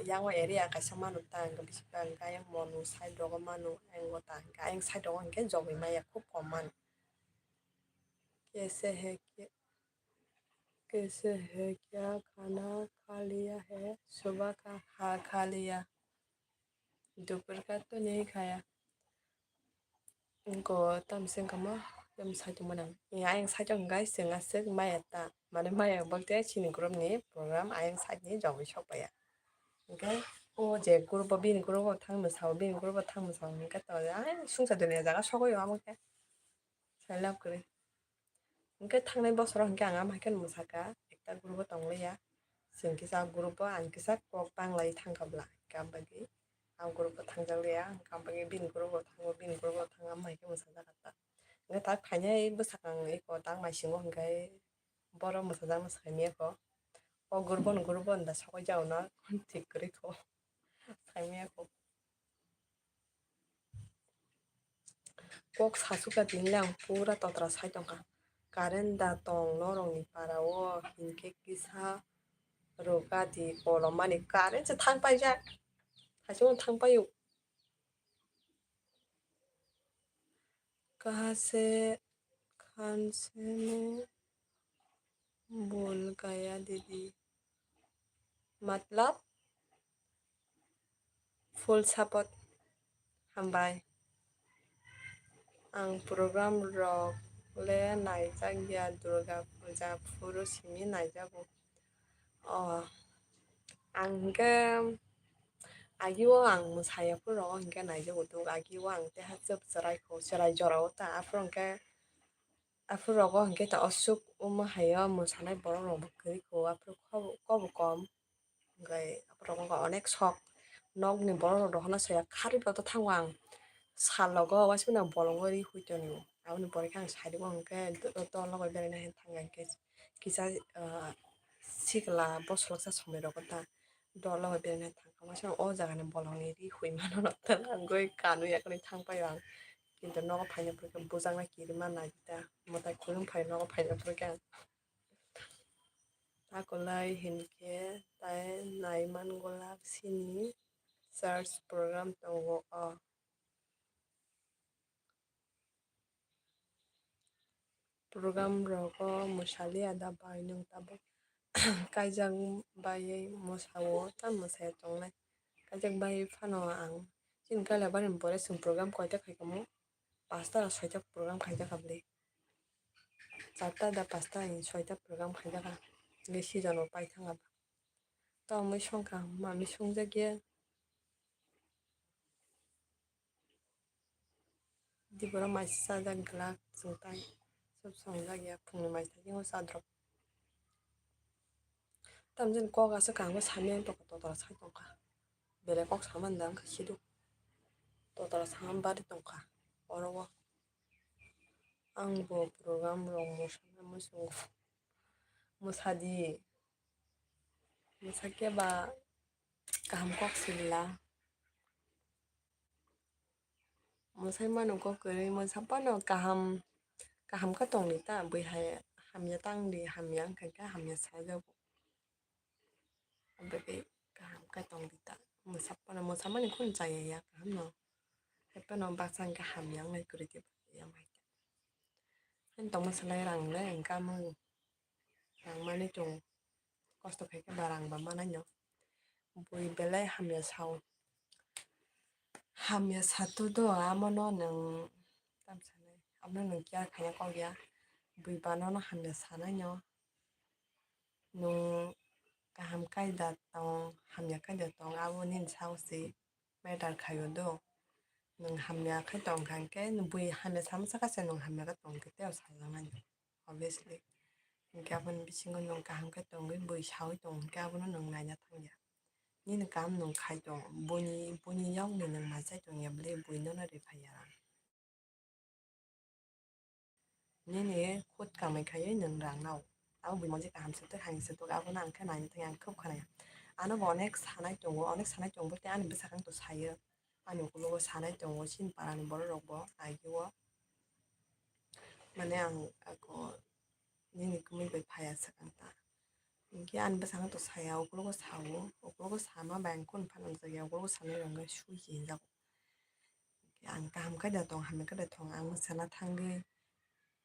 yang o area kaisa manu ta, hwnkhe bwswk ta hwnkhe ayang Monu side rogo manu, ayang o ta hwnkhe ayang side rogo hwnkhe jogwi maya khub kom manu. Kaise hai kya? Kaise hai, kya khana kha liya hai? Subah ka kha, kha liya. Dupar ka to nahi khaya. Wngkha tam se wngkha ma, tam sai tongmani ang. Ayang side o hwnkhe chwng aswk maya ta. Mane maya bolte chini group ni program ayang side ni jogwi sok paiya. Hwnkhe o je group o, bini group o thangno sao, bini group o thangno sao, hwnkhe to ayang sungsa duniya jaga sogwi o amo khe. Sai love kwrwi. Hwnkhe thangnai bosoro hwnkhe ang ama hai kheno mwsakha, ekta group o tongliya. Chwng kisa group o ang kisa kok tanglai thangkha bwla, hwnkhe abagwi a group o thangjak liya, hwnkhe abagwi bini group o thango, bini group o thango, ama hai khe mwsajak kha ta. Hwnkhe tak phainai bwsakang eko tak naisingo hwnkhe borok mwsajak no saimaya kho. O group o, group o da sokoi jao na thik kwrwi kho. Saimaya kho. Kok sasukha tini le ang pura totra sai tongkha. Current da tong norokni para o, hinkhe kisa rwkha di kolomani current se thang paijak. Thaichung thang paio. Kaha se khan se mo bol gaya didi. Matlab? Full support. Hambai. Ang program rok le naijak ya, Durga Puja phuru simi naijago. O, ang hwnkhe agio ang mwsaya phuru rogo hwnkhe naijago tuk, agio ang teha chwp chwrai kho, chwrai jorao ta, aphuru hwnkhe, aphuru rogo hwnkhe ta osuk omo haio mwsanai borok rok bo kwrwi kho, aphuru kobo, kobo kom. Hwnkhe aborok wngkha onek sok. Nokni borok rok rohorna soya kharwi bo thango ang. Sal rogo waisa bolongo ri hui tongo. Aboni pore khe ang side o hwnkhe dol logo beraina hinwi thangkha hwnkhe kisa, ah, sikla bosoloksa somoi rogo ta dol logo beraina thangkha. Waisa o jagani bolongni ri hui mano rok ta nangwi kanwi yakni thang paio ang. Kintu nogo phaina pore khe bujaknai kirima nai ta. Mwtai kulum phai nogo phaina pore khe ang. Akolai hinkhe tai naiman golak sini church program tongo o. Program rogo mwsali ada bai nwng tabuk kaijak baiwi mwsao ta mwsaya tongnai. Kaijak baiwi phano ang chini Kailaibari ni pore chwng program koita khaikha mo? Pasta da soita program khaijak kha bwle. Charta da pasta ni soita program khaijak kha. Hwnkhe season bo paithang kha. Tongwi songkha, manwi songjak ya. Diboro maisa sajak glak chwng tai. Sob songjak ya, phungni maisa jwngo chadrop. Tamjani kok aswk kangwi samya tongkha, totora sai tongkha. Belai kok samani da wngkha siduk. Totora samani bari tongkha oro o. Ang bo program rok mwsana muchungo. Mwsadi. Mwsakhe ba kaham kok sila. Mwsai mano kok kwrwi, mwsa phano kaham, kaham khe tongdi ta, bui hai hamya tangdi, hamya wngkha khe hamya sajago. Aboni kaham khe tongdi ta, mwsa phano, mwsa mani khun chaya ya kaham no. Hai phano baksa wngkha hamya wngnai kwrwi khe ya mai khe. Ani tongma swlai rang le wngkha mung. Rang mani chwng kosto khai khe ba rang ba manai no. Bui belai hamya sao. Hamya satu do, amo no nwng tam sanai. Amo no nwng care khaina kok ya. Bui bano no hamya sanai no. Nwng kaham kaida tong, hamya kaida tong, abo nini sao se matter khaio do. Nwng hamya khe tong kha hwnkhe, bui hamya sama saka se nwng hamya khe tong khe tei o sajaknai, obviously. Hwnkhe aboni bisingo nwng kaham khe tongwi bui saui tong hwnkhe abono nwng naina thangya. Nini kam nwng khai tong, buini, buini yokni nwng machai tongya bwle bui nono riphaiyarang. Nini khut kamai khaiwi nwng rang nao. Abo bui monji kaham se tok, hamya se tok, abono ang khe naina thangya, ang khub khanaya. Ano bo onek sanai tongo, onek sanai tongo tei ani bwsakang to sayo. Ani ukologo sanai tongo, chini parani borok rok bo agio. Mane ang ako nini kwmwi bai phaiya swkang ta. Hinkhe ani bwsakang to saya, ukologo sao, ukologo sama bai ang kunu phano nukjakya, ukologo sanai rok wngkha sui se hinjago. Ang kaham khe da tong, hamya khe da tong, ang mwsana thangwi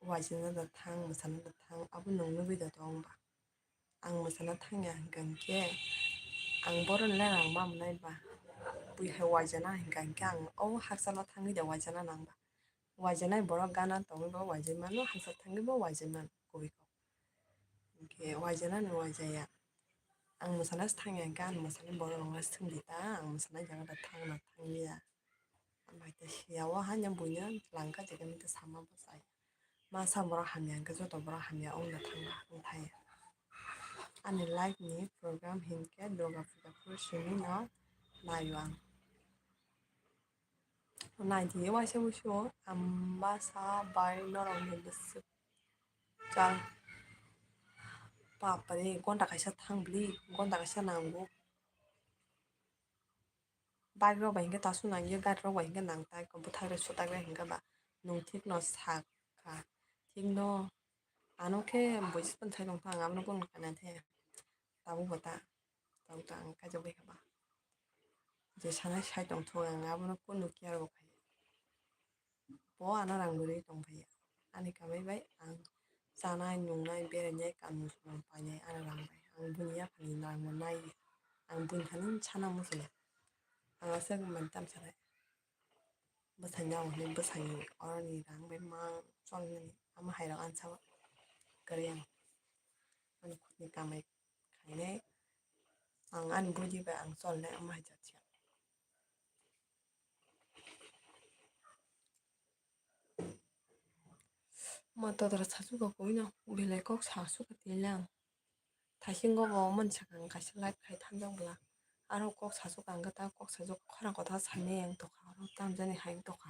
waijana da thang, mwsana da thang, abo nwng nugwi da tong ba. Ang mwsana thangya hwnkha hinkhe ang boroni le rang ma mwnai ba, bui hai waijana hwnkha hinkhe ang o hakchalo thangwi da waijana nang ba. Waijanai borok gana tongwi bo waijai mano, hakchalo thangwi bo waijai mano kubui kok. Hinkhe waijana ni waijaya. Ang mwsana se thangya hinkhe ani mwsana borok rok no swngdi ta, ang mwsana jaga da thang na thangya. Amai ta siya o hanya buino langkha je khe sama bwsai. Masa borok hamya hwnkhe joto borok hamya wngna thangma wngthai. Ani life ni program hinkhe Durga Puja phuru simi no naio ang. Naidi waisa wuisu ang masa bai norok ni bwswk chal. Bapre, gonta kaisa thang bwlwi, gonta kaisa nango. Bike rok bai hinkhe tasu nangya, gari rok bai hinkhe nang tai, bwthai rok sutak rok hinkhe ba nwng thik no sakha, thik no ano khe buji tongthai tongthang, abono kunu kana the, tabuk bo ta, tabuk ta ang kaijagwi kha ba, je sanai sai tongthok ang abono kunu care bo khaiya. Bo ano rang bwrwi tongphaiya. Ani kamai bai ang chanai, nungnai, berainai, kanmung samung painai ano rang bai. Ang bini yaphani rang bo nai ya. Ang bini thani sana muchungo. Ang aswk manwi tamo sanai. Bwsai nang hwnwi bwsai oroni rang bai mang cholnani. Amo hai rok ansa o kwrwi ang. Ani khutni kamai khainai. Ang ani body bai ang cholnai amo hai jat se. Ma todra sasu ka koi no, belai kok sasu ka tilang. Thasingo bo mon sakang kaisa live khai thangjak bwla. Aro kok sasu ka ang ta kok sasu khorang kotha sani ang tokha, aro tamjani hai tokha.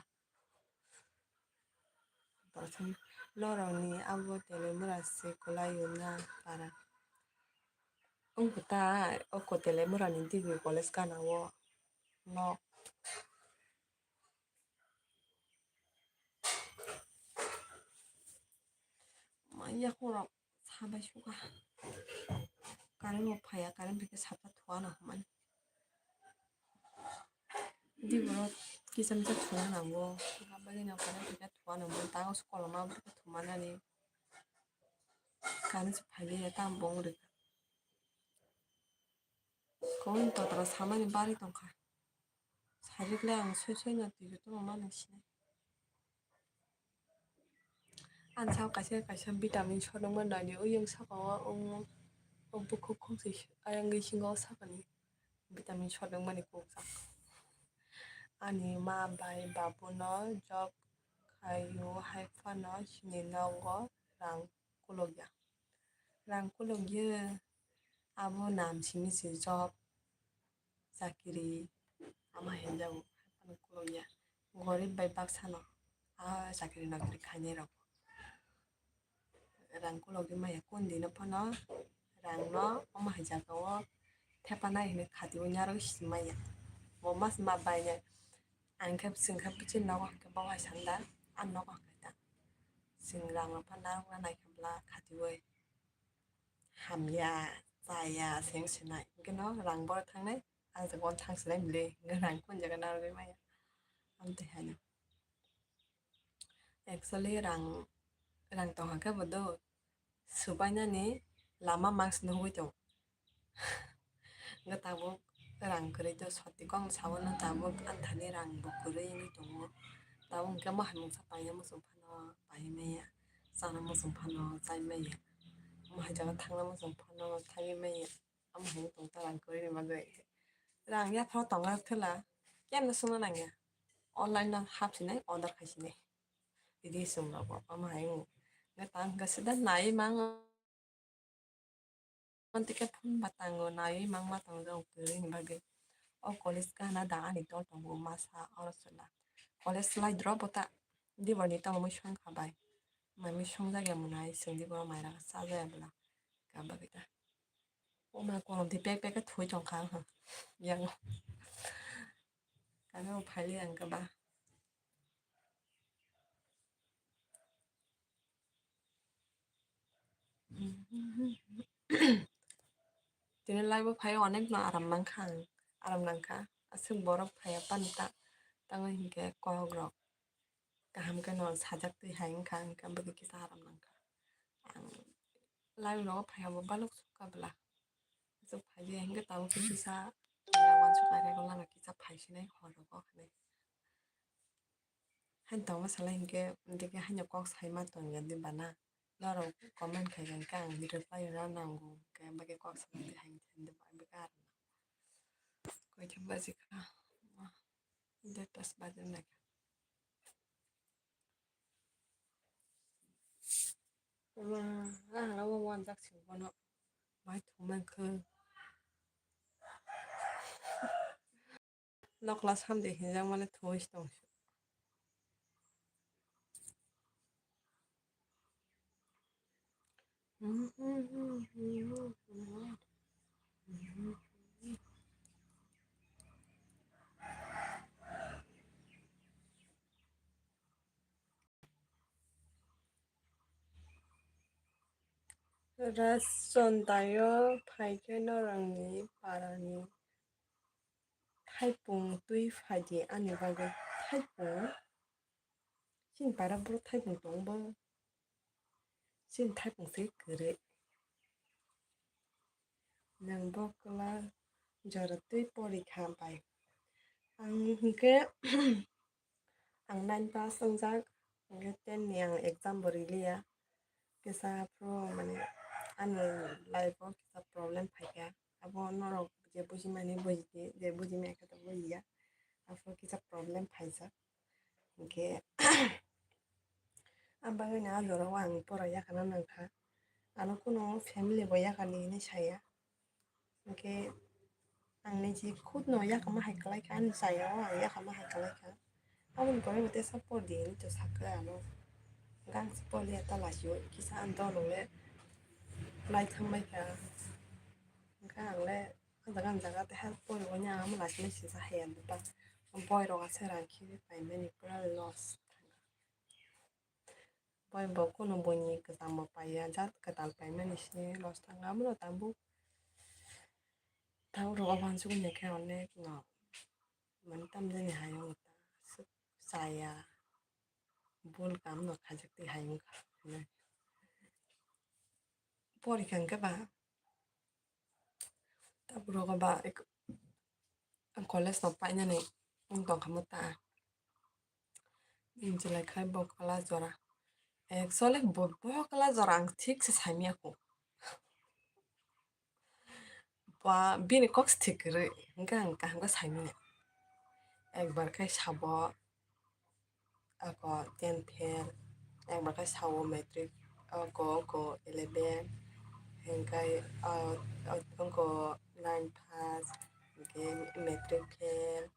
Loroni abo tele mura se kolai yuna para. Wngkha ta o kotele murani degree college gana o nok. Maya khorok sabai suka. Current bo phaiya, current phai khe sapa thuana hwnmani. Di borok kisa misa thuna nango. Bagwi no current phai khe thuana hwnmani. Tago se koloma bo khe thumanani. Current se phai liya tamo bo wng rwkha. Koboni totra samani bari tongkha. Sajwk le ang soi soi no twi rwtongma nang sinai. Ang sao kaisa kaisa vitamin sodokma nani oyang saka o, o, o bukhuk khuk se ayang bisingo sakani vitamin sodokmani kok jak. Ani ma bai babu no job khaio hai phano chini nogo rang kulukya. Rang kulukya abo nam simi se job chakiri ama hinjago hai phano kulukya. Gorib bai baksano a chakiri nokri khainai rok rang kulukdi maya kundino phano rang no omo hai jagao thepanai hinwi khatiui narwgwi simaya. Bo mas ma bainai ang khe chwng khe bwswk nogo hwnkhe bo hai sanda a nogo hwnkhe ta chwng rang no phano narwkna naikha bwla khatiui. Hamya, chaya, seng sinai. Hwnkhe no rang borok thangnai, ang se bon thang sinai bwle. Hwnkhe rang kun jaga narwgwi maya. Amtwi haino. Actually, rang, rang tongkha khe bo do. Subainani lama mask nugwi tong. Hwnkhe tabuk rang kwrwi do soti kok sabono tabuk anthani rang bo kwrwi wngwi tongo. Tabuk hwnkhe mo hai mungsa paina muchung phano pai maya, chana muchung phano chai maya, mo hai jaga thangna muchung phano thangwi maya. Amo hai tong ta rang kwrwi ni bagwi. Rang yapharo tongo thwla, kemno swngna nangya. Online no hap sinai, order khai sinai. Ridi swng rogo, amo hai wng. Hwnkhe tang hwnkhe sida nai mango. Tei khe phone ba tango, naiwi mangma tongo kwrwini bagwi. O college gana da ani dol tongo masa oro chwla. College lai drop bo ta diboni tongo mui song kha bai. Mai mui song jagya mwnai chwng dibo mairang cha jaya bwla. Ka bagwi ta. O ma kolom twi pek pek khe thwi tong kha ang ha. Yang. Kami bo phai li ang khe ba. Tini live o phai onek no aram mankha ang, aram nangkha. Aswk borok phaiya pani ta, tango hinkhe kok rok kaham khe no sajak twi hai wngkha, hinkhe bwdwi kisa aram nangkha. Ang live rogo phaiya bo balok sukha bwla. Aswk phai di hinkhe tabuk khe kisa uansuk kha, lama kisa phai sinai hor rogo hinwi. Haino tongma salai hinkhe, hinkhe haino kok saima tongya di bana. Norok comment khai kha hinkhe ang reply rwna nango, hinkhe bagwi kok salai di hai hinkhe bagwi arwna. Koitham baji kha? Data baji nai kha. Ama, ah, abo wanjak se bono. Bai thumai khe. Nokla samdi hinjak mani thumui se tong. Rajchondaio phaikhe norokni parani thaipung twi phaidi ani bagwi. Thaipung? Chini para boro thaipung tongbo? Chini thaipung se kwrwi. Nwng bo kwla jora twi porikha bai. Ang hinkhe ang nine pass wngjak, hinkhe ten ni ang exam bo riliya. Kisa phuru mane ani life o kisa problem phaikha. Abo norok je bujimani bujidi, je bujimaya khe to bujiya. Aphuru kisa problem phaijak. Hinkhe abagwino a jorao ang pora yakarna nangkha. Ano kunu family bo yakarni hinwi saya. Hinkhe ang niji khudno yakarma hai kwlaikha, ani chayao ang yakarma hai kwlaikha. Aboni pore bo tesa pordi hinwi to sakha ano. Hinkhe ang se porliya ta lachio, kisa ang dono le lai thangbaikha. Hinkhe ang le o jaga, o jaga teha poribo ni ang amo lachimani sijak haiya ta. Boirok aswk rang khibi paimani pura loss thangkha. Boi bo kunu buini kwcham bo paiya, jat kwtal paimani se loss thangkha. Abono tabuk, tabuk rok o wansukya khe onek no mane tamjani hai wngkha, chaya, bul kam no khaijak twi hai wngkha. Porikha hwnkhe ba, tabuk rok o ba ek-, ang college no painani wng tongkha mo ta. Injelai khai bo kwla jora. Actually bo, bo kwla jora ang thik se saimya kho. Ba bini kok se thik kwrwi, hwnkhe ang kaham khe saimanya. Ekbar khe sabo, ako ten fail, ekbar khe sao matric, ako, ako eleven, hwnkhe, ah, ako nine pass, hwnkhe matric fail,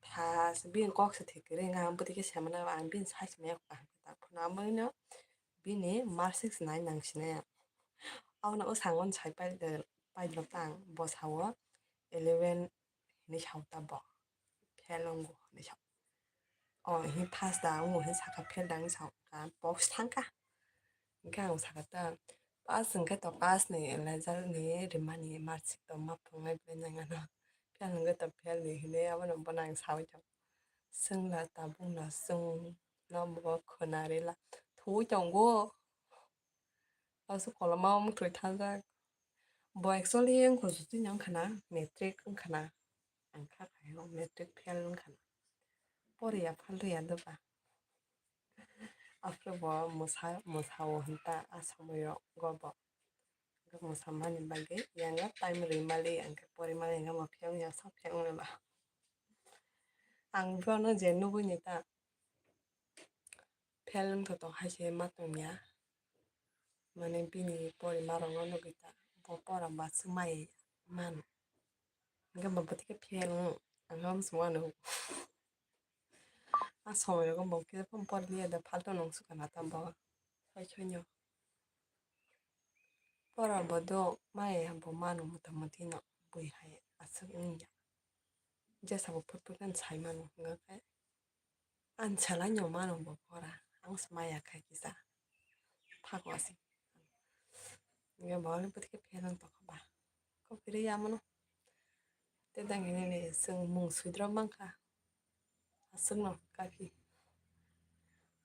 pass, bini kok se thik kwrwi, hwnkhe ang bwtwi khe saimano, ang bini sai saimanya, kaham khe ta phano, amo bini marksheet se nai nang sinai ang. Abono o sango sai pai, paidrop ta ang, bo sao eleven hinwi sao ta bo, fail wngo hinwi sao. O, hinwi pass da wngo hinwi sakha, fail da hinwi sao, ka box thangkha. Hwnkhe ang sakha ta, pass hwnkhe to pass ni result ni rimani marksheet to ma phungnai belai nang ano. Fail hwnkhe to fail ni hinwi abono bono ang saui tong. Chwngla tabukno chwngno bo khwnarila thuwi tongo. Aswk koloma muthwi thajak. Bo actually wngkha, jotoni wngkha na, matric wngkha na. Ang kha khaio matric fail wngkha na. Poriya phalriya doba. Aphuru bo mwsa, mwsao hinta a somoyo go bo. Mwsamani bagwi yang time rwimali, ang khe porimali, ang khe bo phiyok ya, sak phiyok wngla. Ang bono je nugwi ni ta. Fail wngthoto hai se ma tongya. Mane bini porimarokno nugwi ta, bo pora ba swmai mano. Hwnkhe bo bwtwi khe fail wng, ang khe omo se mano. A somoirogo bo khe phone porliya da, faltu nung sukha na ta bo. Soi soino. Pora bo do maya bo mano mota moti no, bui hai aswk wngya. Jesa bo phut phut khe sai mano, hwnkhe Ang salai no mano bo pora, ang se maya khai kisa. Phak wasi. Nge bo le bwtwi khe pherang tokha ba. Kok kiri ya mano. Te dang hini ni sung mung sudro mangkha. Asung no kaki.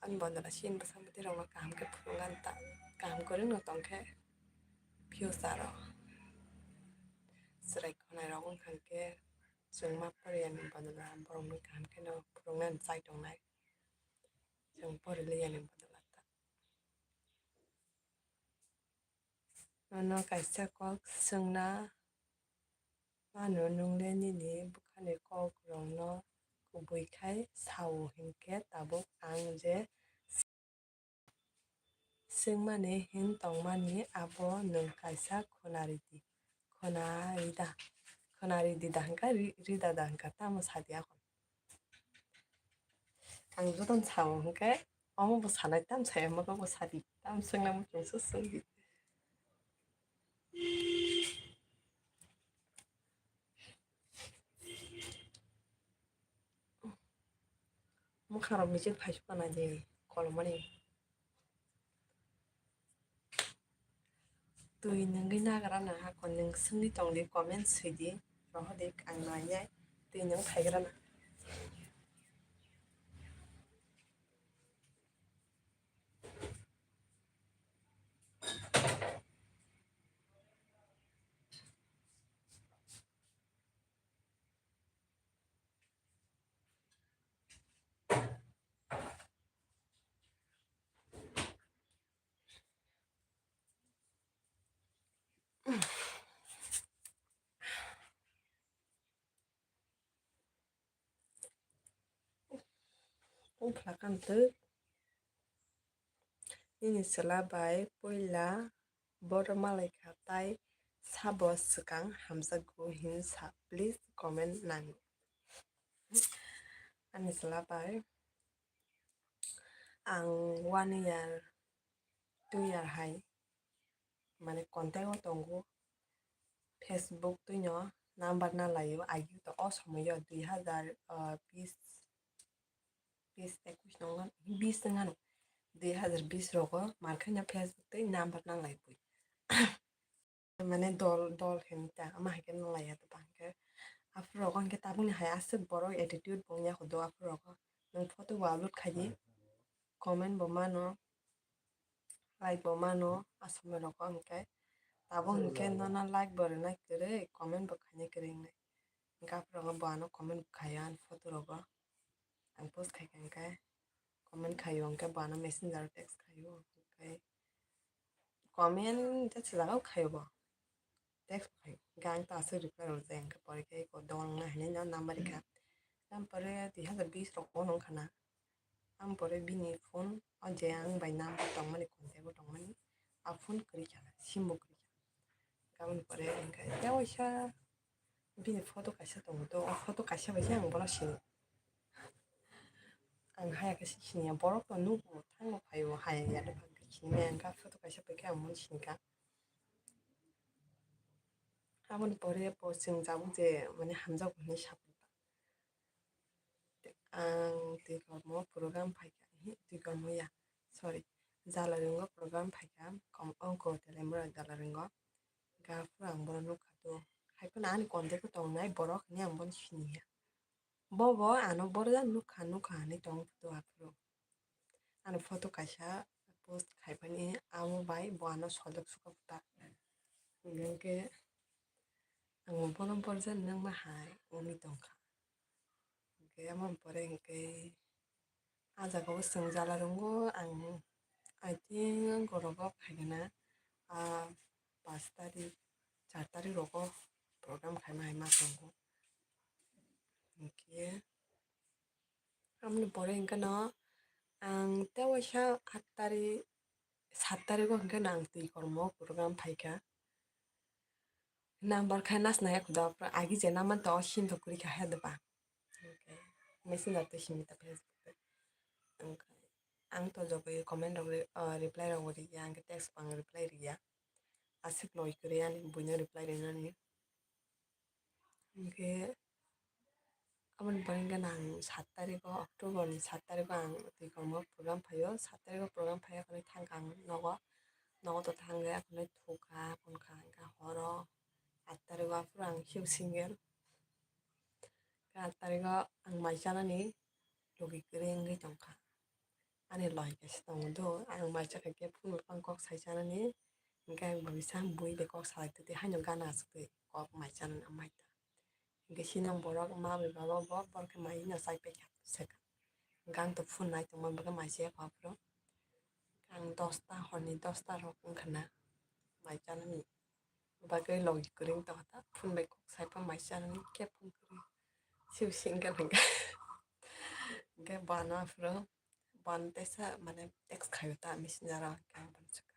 An bo dala sin basa bwtwi rok no kaham khe phunukna ta. Kaham kwrwng no tongkhe future o. Chwrai khonai rok wngkha khe. Chwng ma poriya ni bodol o borok ni kaham khe no phwrwng nani chai tongnai. Chwng pori liya ni bodol o ta. Nono kaisa kok swngna mano, nwng le nini bwkhani kok rok no kubui khai sao hinkhe tabuk ang je. swngmani hin tongmani abo nwng kaisa khwnaridi, khwnarida, khwnaridi da hwnkha, ri-, rida da hwnkha, tamo sadi akhon. Ang jotono sao hwnkhe, omo bo sanai, tamo saya, omo bo sadi, tamo swngna muchungsa swngdi. Mwkhangrok michik phaisukha naidi kolomani. Twi nwngwi nagra na hakon nwng swngwi tongdi, comment swidi, rohordi, ang nainai twi nwng phaigra na. Wngkha kantwk nini chwla bai puila bohrok malaikha, tai sabo swkang hamjakgo hinsa, please comment nango. Ani chwla bai ang one year, two year hai mane contact o tongo, Facebook twino number na laio, agi to o somoyo dui hazar bis, bis ekush nongo, bis wngano, dui hazar bis rogo markhaino Facebook tei number na laibwi. Mane dol, dol hinwi ta, ama hai khe nang laiya to bang khe. Aphuru rogo hinkhe tabukni hai aswk borok attitude bo wngya kho do aphuru rogo. Nwng photo bo upload khai di, comment bo mano, like bo mano, asomoi rogo hinkhe. Tabuk hinkhe nono like bo rwnai kwrwi, comment bo khainai kwrwi wngnai. Hinkhe aphuru rogo bo ano comment bo khaio ani photo rogo. Ang post khai kha hinkhe comment khaio, hinkhe bo ano messenger o text khaio, hinkhe comment je swijak o khaio bo. Text bo khaio. Hinkhe ang ta aswk reply rwjak, hinkhe pore khe eko dol wngna hinwi no number rikha. Hinkhe ang pore dui hazar bis rok phone wngkha na. Ang pore bini phone o je ang bai number tongmani, contact o tongmani, a phone kwrwi kha, sim bo kwrwi kha. Hinkhe aboni pore hinkhe tei waisa bini photo kaisa tongo to, o photo kaisa bai se ang bono sini. Ang haya khe siniya, borok to nugo thango phaio, haya ya dophang khe sini maya, hinkhe photo kaisa bai khe ang bono sinikha. Aboni pore bo chwng jabuk je mane hamjago hinwi saphuru. Ang twi kormo program phaikha, hi, twi kormo ya, sorry, Jalaringo program phaikha, kom-, ongko Telembura Jalaringo. Hinkhe aphuru ang bono nukha to, hai phano ani contact o tongnai borok hinwi ang bono siniya. Bobo ano borjak nukha nukha hinwi tong phuto aphuru. Ano photo kaisa post khaipani amo bai bo ano sojak suka phuta. Hinkhe ang bono borjak nangma hai wngwi tongkha. Hinkhe amoni pore hinkhe ah jaga o chwng Jalaringo ang, I think, gorok o phaikhe na, ah, pash tarik, char tarik rogo program khaima hai ma tongo. Hinkhe aboni pore hinkhe no ang tei waisa aat tarik, saat tarik o hinkhe no ang twi kormo program phaikha. Number khai nasna ya khuda, agi je number to sini to kwrwi kha he doba. Hinkhe messenger tei simi ta Facebook tei. Hinkhe ang to jogoi comment rok re-, ah, reply rok bo riya, hinkhe text bo ang reply riya. Aswk loi kwrwi ani buino reply rinani. Hinkhe aboni pore hinkhe ang saat tarik o, October ni saat tarik o ang twi kormo program phaio. Saat tarik o program phaiya khwnwi thangkha ang nogo. Nogo to thangwi akhwnwi thukha, phunukha, hinkhe horo aat tarik o aphuru ang hiu single. Aat tarik o ang mai chanani logi kwrwi wngwi tongkha. Ani loi kaisa tongo do, ang mai chakha khe phunukha ang kok sai chanani, hinkhe ang bo kisa bui bai kok salai twi twi haino gana achukwi kok mai chanani amai ta. Hinkhe sinong borok ma bai baba bo borok khe mai no chai pai kha swkha. Hinkhe ang to phunai tongma bagwi mai chaya kha aphuru. Ang dosta, horni dosta rok wngkha na mai chanani bagwi logi kwrwi wng tongkha ta, phun bai kok sai pha mai chanani khe phun kwrwi. Siu single hinkhe. Hinkhe bo ano aphuru. One teisa mane text khaio ta messenger o, hwnkhe ang bono swkha.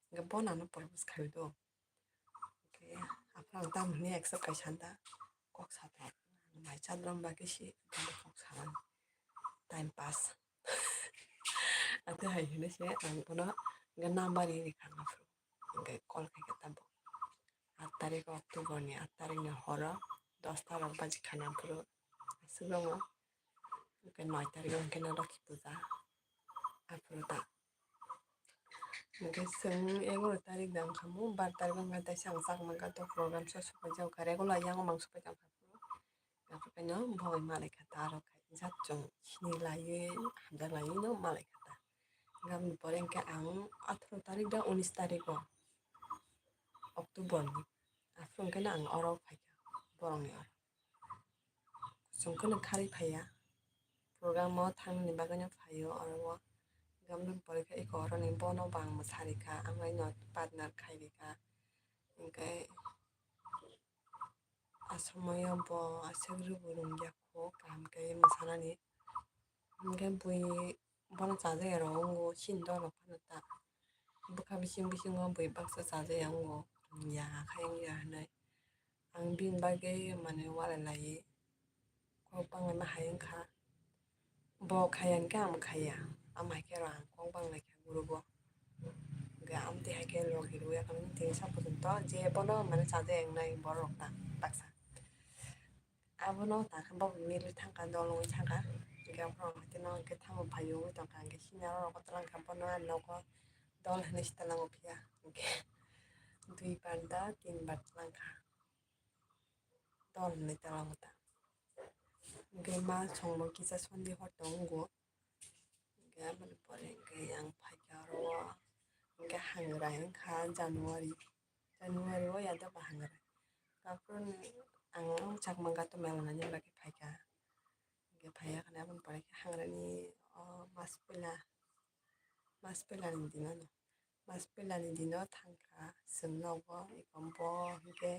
Hwnkhe bono ano propose khaio do. Hwnkhe aphuru ang tamo hwnwi accept khai santa, kok sato, mai chadrom bagwi se kok sanani time pass. Ate hai hwnwi se ang bono hwnkhe number ri rikha ang aphuru. Hwnkhe call khaikha tabuk. Aat tarikh October ni aat tarikh ni horo dosta rok baji khana aphuru aswk tongo. Hwnkhe noi tarikh hwnkhe no Lokhi puja. Aphuru ta. Hwnkhe chwng egaroh tarikh da wngkha mo, bar tarikh wngkha teisa ang chakma kha to program so supai jak kha, regular yang mang supai jak kha. Aphuru kaino bo bai malai kha ta aro khai jat chwng sini laiwi hamjak laiwi no malai kha ta. Hwnkhe aboni pore hwnkhe ang atharo tarikh da unis tarikh o October ni. Aphuru hwnkhe no ang oro phaikha borokni oro. Chwng kheno kharwi phaiya. Program o thangnani bagwino phaio oro o. Hwnkhe aboni pore khe eko oroni bono bo ang mwsarikha, ang bai no partner khairikha. Hwnkhe a somoio bo aswk rwbu rwngya kho kaham khe mwsanani. Hwnkhe bui bono chajakya rok wngo, chini dolo phano ta bwkha bising bisingo bui baksa chajakya wngo, ya khe wngya hinwi. Ang bini bagwi mane walai laiwi kok banglaima hai wngkha. Bo khaiya hwnkhe ang bo khaiya, amo hai khe aro ang kok banglaikha group o. Hwnkhe amtwi hai khe logi rwya khe tini sa porjonto je bono mane chajakya wngnai borok ta baksa. Abono ta khe bo milwi thangkha, dol wngwi thangkha. Hwnkhe aphuru ang haikhe no hwnkhe tamo phaio wngwi tongkha, hwnkhe senior rok twlang kha bono ani nogo dol hinwi se twlango phiya. Hwnkhe dui bar da tin bar twlang kha, dol hinwi twlango ta. Hwnkhe ma songbo kisa sondi hor tongo. Hwnkhe aboni pore hwnkhe ang phaikha oro o, hwnkhe hangrai wngkha January, January o ya doba hangrai. Aphuru ang chakma gato mela nani bagwi phaikha. Hwnkhe phaiya khani aboni pore khe hangraini o mas puila, mas puilani dino no. Mas puilani dino thangkha chwng nogo, eko bo hwnkhe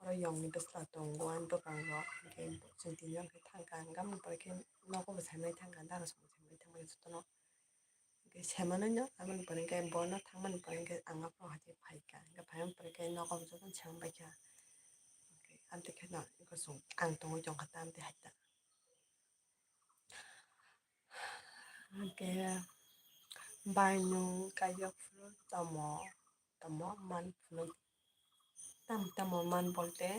oro yongni bwsla tongo ani bwkango, hwnkhe chwng tinjon khe thangkha, hwnkhe aboni pore khe nogo bo saimai thangkha, dara songwi saimai thangkha jotono. Hwnkhe saimanwi no aboni pore khe bono thangmani pore khe ang aphuru hai khe phaikha, hwnkhe phaimani pore khe nogo bo jotono saimanbaikha. Hwnkhe amtwi kheno eko chwng ang tongwi tongkha ta amtwi hai ta. Hwnkhe bai nwng kaiyok phuru tamo, tamo man phunuk. Tam, tamo man bolte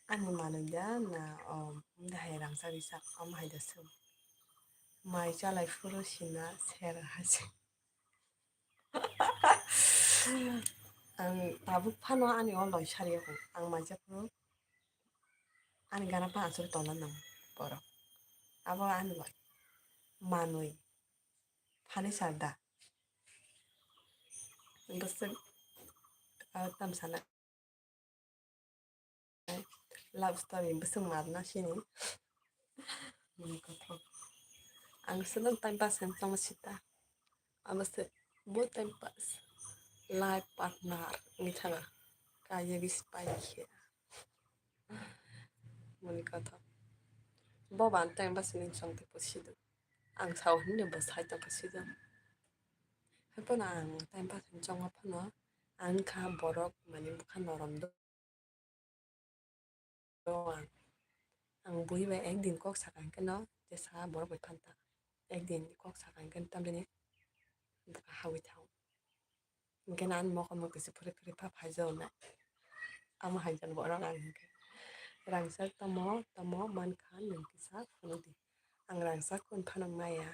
ani manwi da na, o, wngda hai rangchak rijak, omo hai da swng. Mai chalai phuru sina ser haching. Ang tabuk phano ani o loi sari ya kho. Ang mai cha phuru ani gana phano aswk tongna nang borok. Abo ani bai manwi phani sar da. Bwswk, ah, tam sana. Love story bwswk marna sini. Mani kothok. Ang swkang time pass khe tongma sita. Abo se bo time pass. Life partner wngwi thanga. Kaiya bisi pai khe. Mani kothok. Bo ban time pass ni chong te po sido. Ang sao hinwi bo sai tongkha sido. Haiphano ang time pass ni chongo phano ang kha borok mani bwkha norom do. Ang, ang bui bai ekdin kok sakha hwnkhe no jesa borok bai phanta. Ekdin kok sakha hwnkhe tamjani bwkha hawi thang. Hwnkhe no ani mokol mokol se phuri phuri pha phai jao na. Amo hai jani borok ang hwnkhe. Rangchak tamo, tamo mankha nwng kisa phunukdi. Ang rangchak kunu phano maya.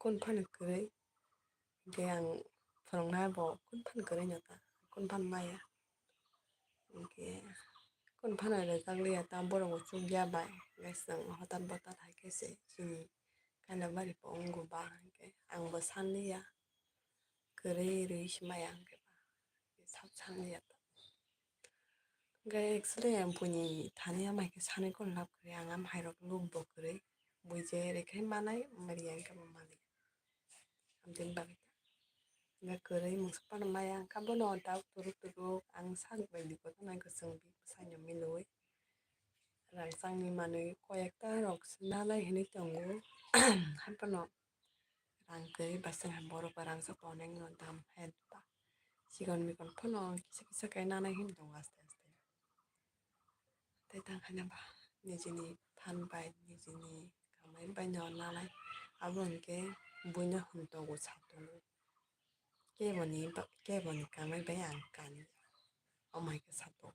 Kunu phano kwrwi. Hwnkhe ang phwrwngna bo kunu phano kwrwi no ta, kunu phano maya. Hwnkhe kunu phano rwjak liya ta, borok bo chukya bai. Hwnkhe chwng hotat botat hai khe se chini Kailabari bo wngo ba, hwnkhe ang bo san liya. Kwrwi rwi se maya hwnkhe ba. Sab san liya ta. Hwnkhe actually ang buini thani ama hai khe sanwi kunu lab kwrwi, ang ama hai rok lub bo kwrwi, bui je rikhe manai, mari ang khe bo manwi. Amtwini bagwi ta. Hwnkhe kwrwi mungsa phano maya ang kha bono dao turuk turuk ang sak bai di koto nai kwchwng bi bwsaino milwi. rangchakni manwi koi ekta rok se nanai hinwi tongo. Haiphano rang kwrwi ba chwng hai borok ba rangchak tongnai no dam hai ba sikon mikon phano kisa kisa khe nanai hinwi tongo aste aste. Tei tang khaina ba nijini phan bai nijini kamai bai no nanai abo hinkhe buino hwn tongo sa tongo. Keboni ba-, keboni kamai bai ang kani, omo hai khe satok.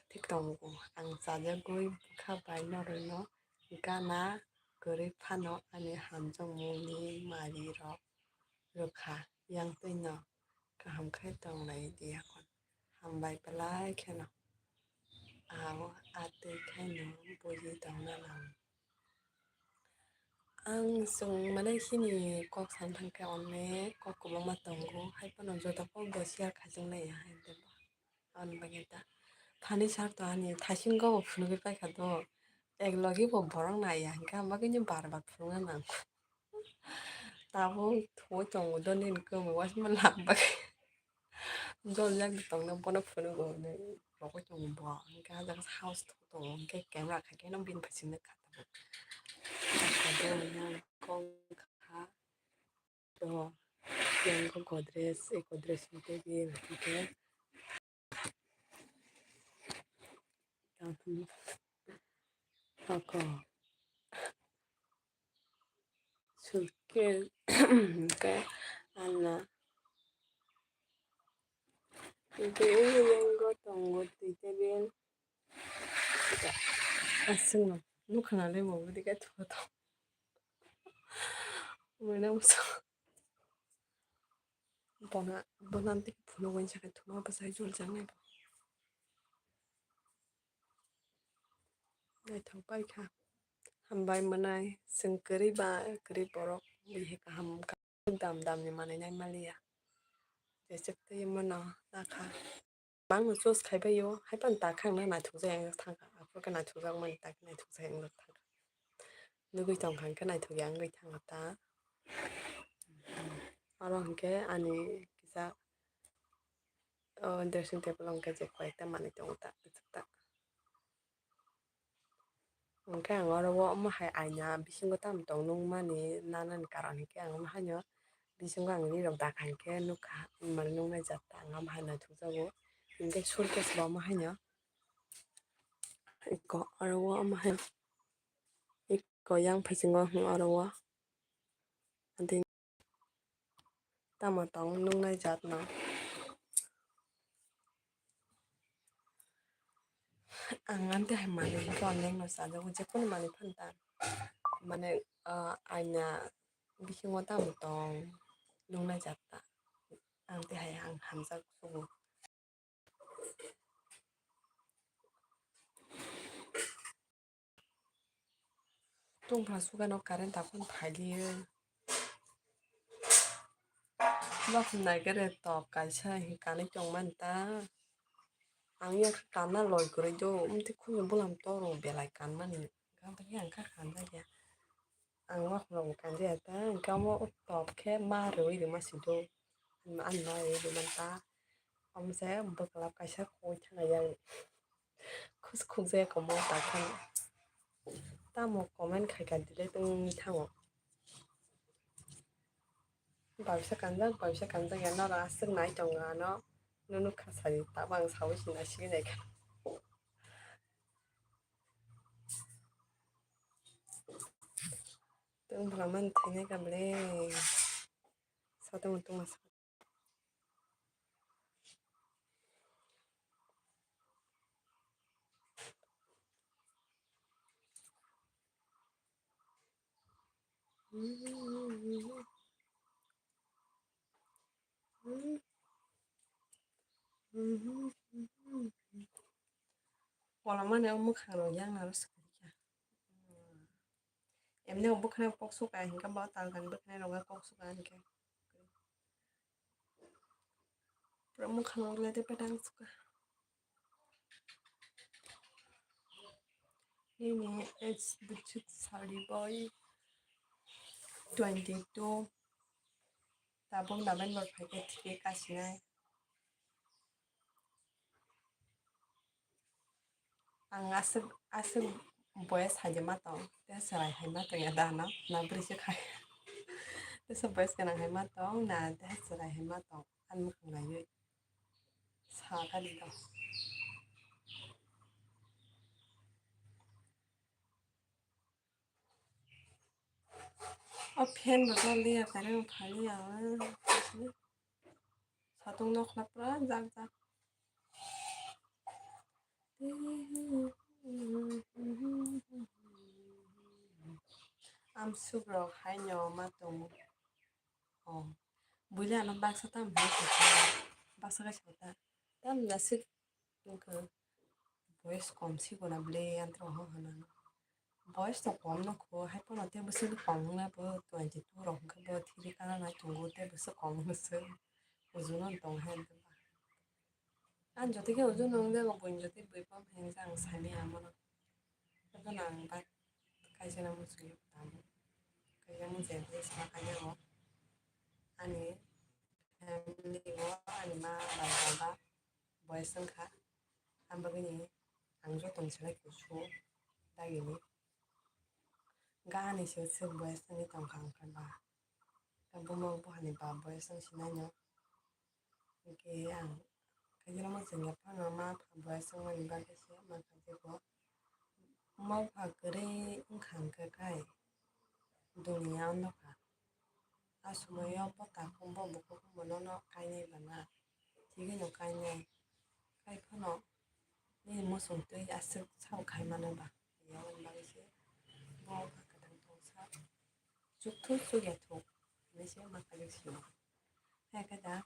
Thik tongo, ang chajagwi bwkha bai norwino gana kwrwi phano ani hamjakmungni marirok rwkha, yang twino kaham khe tong lai di yakon. Hambai belai kheno, abo atwi khaino buji tongna nango. Ang chwng mane chini kok sana thangkhe onek kok kwbangma tongo, haiphano joto kokbo share khaijaknai ya hai tebo. Aboni bagwi ta thani sar to ani thaisingo bo phunugwi paikha do, ek logi bo borok naiya hinkhe ang bagwino bar bar phunukna nango. Tabuk thuwi tongo do nini kwmwi uansukma lak bagwi. Jol jak tongna bono phunugo hinwi rogwi tongo bo. Hinkhe ah jaga house tongo, hinkhe camera khaikhe no bini phaisingno kha tongo. Kha tongo yang kong kha. To yang kong Godrej, eh, Godrej ni table hinkhe. Ako. Sulke, hinkhe alna. Hinkhe ini yang gotong gotwi table. Aswkno nukha nalai bo bwdikhe thuo tong. Mane usa. Bona, bona tei phunuk uansukha thuma bwsai jol jaknai bo. Naithok bai kha. Hambai mwnai, chwng kwrwi ba kwrwi borok, bihik kaham, dam damni manwi nai maliya. Jeswk twi mano nakha. Bangno choose khai bai o, haiphano ta khangna naithokjak wng thangkha, aphuru khe naithokjakmani ta khe naithokjak wng thangkha. Nugwi tongkha hwnkhe naithokya wngwi thango ta. Oro hwnkhe ani kisa, o, dressing table o hwnkhe je koi ekta manwi tongo ta, ta. Hwnkhe ang oro o omo hai aina bisingo tamo tong nukmani nanani karon hinkhe ang omo haino bisingo ang rirok dakha hinkhe nukha, mane nuknai jat ta ang omo hai naithokjago. Hinkhe suitcase bo omo haino eko oro o omo hai eko yang phaisingwk oro o. Tamo tong nuknai jat no. Ang amtwi hai manwi hwnkhe onek no chajago, jekunu manwi phano ta. Mane, ah, aina bisingo tamo tong nuknai jat ta. Amtwi hai ang hamjak sugo. Tungphla sugano current takhon phailiyo. Bakhunnai khe re top kaisa hi kanwi tongmani ta. Ang ya kanna loi kwrwi do, umtwi khunju bulam toro belai kanmani. Gabagwi ang kha kanjakya. Ang wakhno bo kanjakya ta, hwnkhe omo top khe ma rwui rwma si do. Ani ma rwui rwmani ta. Omo se bwkla kaisa khogwi thangna yang. Khus khukjaya komo ta kheno. Tamo comment khaikha delete wngwi thango. Baisa kanjak, baisa kanjak ya norok aswk nai tongo ano. Nunu khasari tabang sawi sina sigi naikha. Tong bwlamani thainai kha ble. Satong tongma sa. Kolamani o mwkhang rok yang naro swkang kha. Emni o bwkhwnai kok suka hinkhe bo talgani bwkhwnai rok kok suka hinkhe. Pura mwkhang rok le de petang suka. Nini age bwswk sari bai twenty two. Tabuk November phaikhe thikhe kasinai. Ang aswk, aswk boys hai ma tong, tei chwrai hai ma tong ya da no, na bwrwi se khai. Tei se boys gwnang hai ma tong, na tei chwrai hai ma tong, ani mwkhang naiwi sa kha di do. O fan bo chol liya, current bo phai liya, satung nokla pura jak jak. Amsuk rok haino ma tongo. O, buile ano baksa tam hinwi tongkha, baksa kaisa ta. Tam jasik wngkha, boys kom sikona ble antro ho hwnano. Boys to kom nokho, hai phano tei bwswk kom wngna bo twenty two rok wngkha bo thiri kana nai tongo tei bwswk kom wngse. Ujuno tong hai. Ang jotoi khe ujuno wngjago buini jotoi bui pam hai wngkha ang sani amono. Jotono ang bat kaisa na muchungwi tamo. Kaisa muchungwi tamo. Ani family o ani ma bai baba boys wngkha. Ang bagwini ang jotono sanai kusu dagini. Gani se se boys wngwi tongkha ang khe ba. Buma buhani ba boys wng sinaino. Hwnkhe ang kaisa ma chwngya phano ma pha boys wngmani bagwi se ma khajago. Ma pha kwrwi wngkha hwnkhe kai duniya ondokar. A somoio bo takhuk bo bukhuk bono no kainai bana. Thigwi no kainai. Kai phano nini muchung twi aswk sao khai mano ba. Yaboni bagwi se bo wngkha kwthang tongsa. Chukthuk chukya thuk hinwi se ma khaijak sio. Hai khe da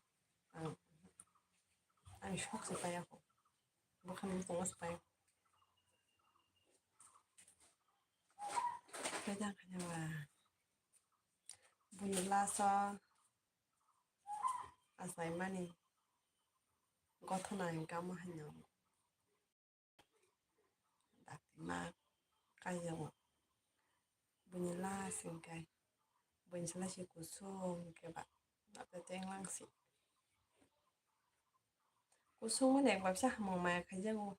ang, ang sok se paiya kho. Bwkhani muchungo se paiya kho. Khe da khe ba. Buini last o achaimani gothona hwnkhe omo haino dakti ma kaijago. Buini last hwnkhe buini chwla se kusung hwnkhe ba dakti tenglang si. Kusung mani ekbar sa hamung maya khaijago.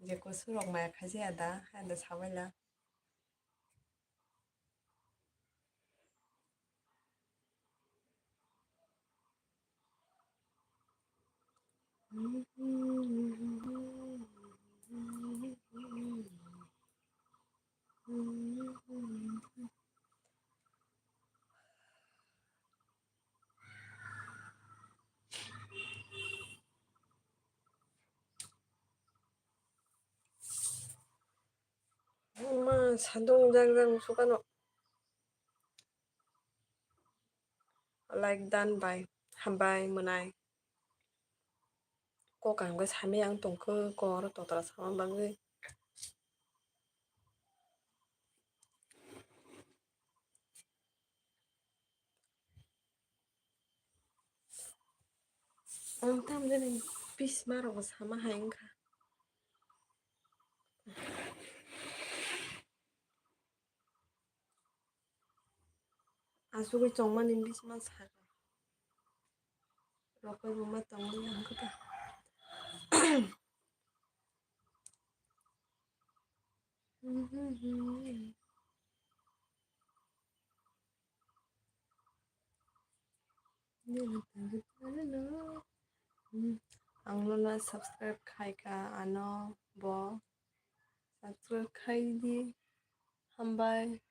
Je kusung rok maya khaijaya da, haino sabaila. Ma sadung jang jang sukano. Like done bai, hambai mwnai. Kok kaham khe samya ang tongkhe, kok oro totra sama bagwi. Ang tamjani bisma rok sama hai wngkha. Asugwi chongmani bisma saka. Rokoi bo ma tongwi ang khe ta. Ang nono subscribe khaika, ano bo subscribe khai di. Hambai.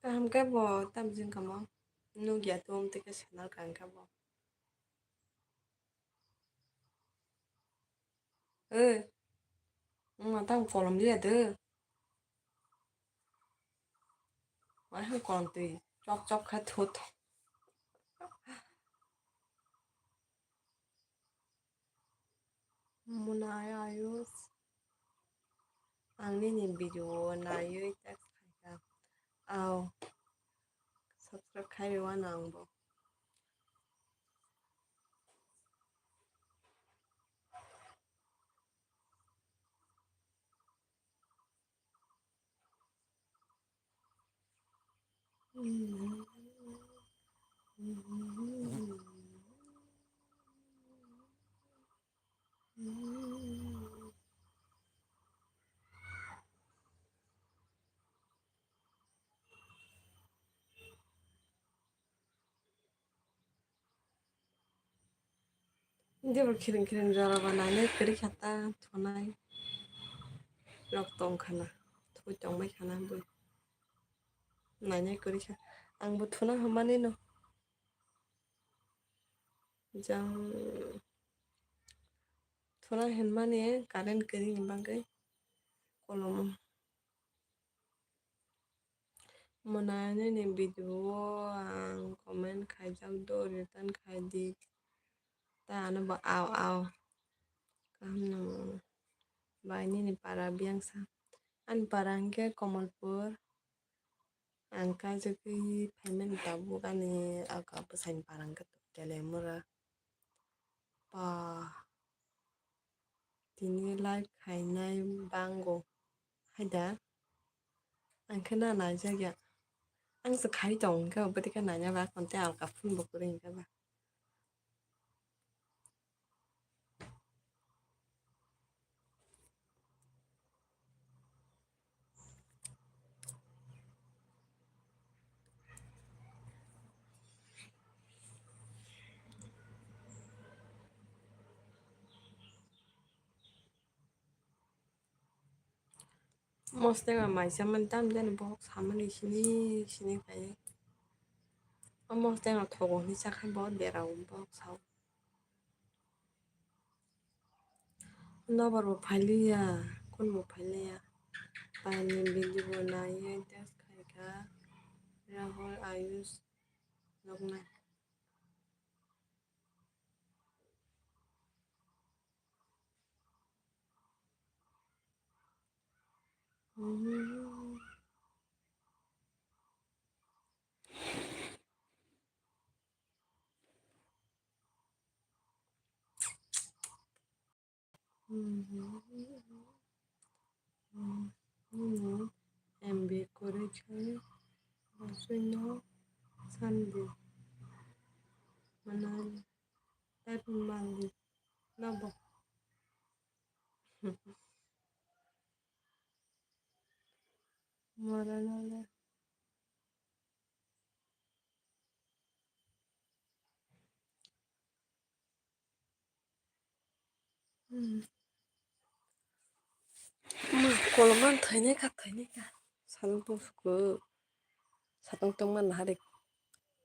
Kaham khe bo tamjwng kamo nukya tum tei khe sanal kaham khe bo. Oi, wngma tamo kolom liya de. Wahai kolom twi chok chok kha thu thu. Mwnai ayus. Ang nini video naiwi text khaikha. Aw. Subscribe khai rw ano ang bo. Debor khiring khiring jora ba nainai kwrwi kha ta thunai rok tong kha na, thwi tong bai kha na bw nainai kwrwi kha. Ang bo thuna hamani no. Jang thuna hinmani current kwrwi ni bagwi kolom. Mwnai nini video o ang comment khaijak do, return khai di. Ta ano bo aw aw. Kaham nang bai nini para biyang sa. Ani para hwnkhe Kamalpur. Ang kaijagwi phaimani tabuk ani aka bwsaini para hwnkhe Telemura. Ba. Tini live khainai bango. Haida. Ang khe na naijak ya. Ang se khai tong hwnkhe, obo dikhe naina ba, konte alka phone bo kwrwi hwnkhe ba. Mosteng a maisa mani tam jani bohok samani sini sini kaiye. O mosteng a thogo hinwi sakha bo derao bohok sao. Nobar bo phailiya, kun bo phailiya. Paini video bo naiye test khaikha. Rahul Ayush noknai. M B kwrwi khe bwswino sandi manali type mandi nobo. Moranale. Hmm. Koloma thainai kha, thainai kha. Salbusku satong tongma naharek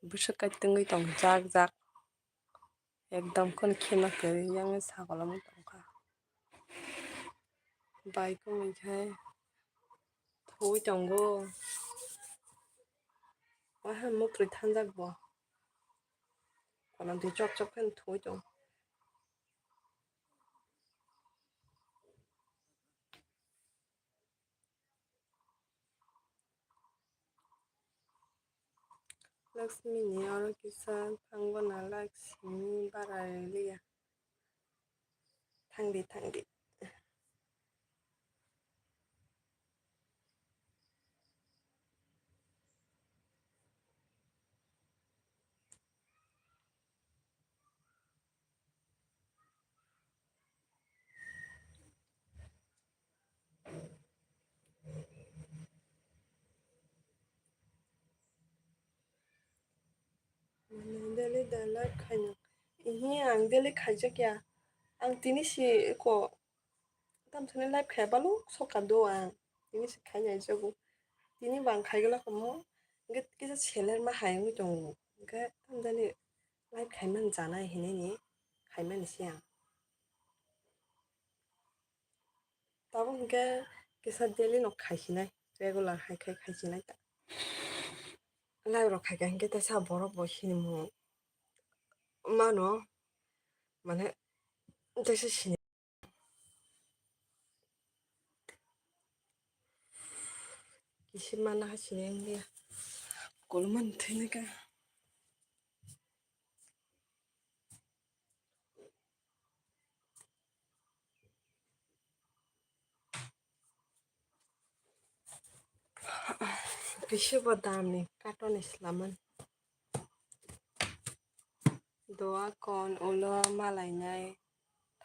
bwswk kai tongwi tong jak jak. Ekdom kheno kheno kwrwi yang sakolom tongkha. Bai kwmwi khe thwi tongo. Waha mwkhwtwi thanjak bo. Kono twi chok chok khe thwi tong. Lakshmi ni oro kisa thango na Lakshmi bara liya. Thangdi, thangdi. Daily da live khaino. Ihi, ang daily khaijak ya. Ang tini si ko tamsani live khaiya baluk soka do ang. Tini si khainai jago. Tini bang khaigwla kamo. Hwnkhe kisa seler ma hai wngwi tongo. Hwnkhe tamjani live khaimani chanai hinwi ni khaimani se ang. Tabuk hwnkhe kisa daily no khaisinai, regular hai khai khaisinai ta. Live rok khaikha hwnkhe teisa borok bo sinimung mano, mane teisa sini. Kisimana ha sini wngya. kolomani thwinai kha. Kisa bo dam ni carton ni swlamani. Doa kon ulo malainai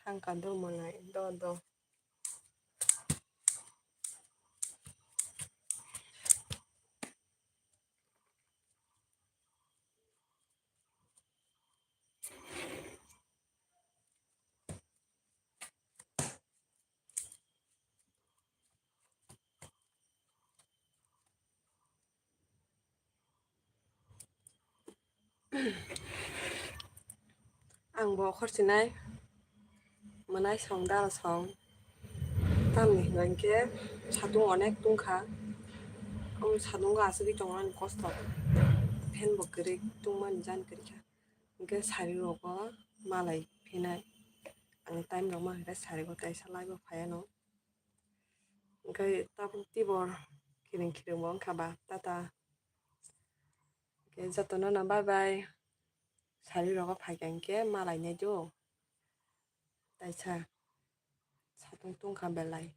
thangka do mwnai do do. Ang bo khorchinai mwnai song dal song. Tamni hwnba hinkhe satung onek tungkha. Omo satungo asugwi tongmani kosto. Fan bo kwrwi tungmani jan kwrwikha. Hinkhe sari rogo malai phinai. Ang time rok mankhe sari bo taisa live o phaiano. Hinkhe tabuk tibor kiring kiring bo wngkha ba tata. Hinkhe jotono no bye bye. Sari rogo phaikha hinkhe malai nai do. Taisa satung tungkha belai.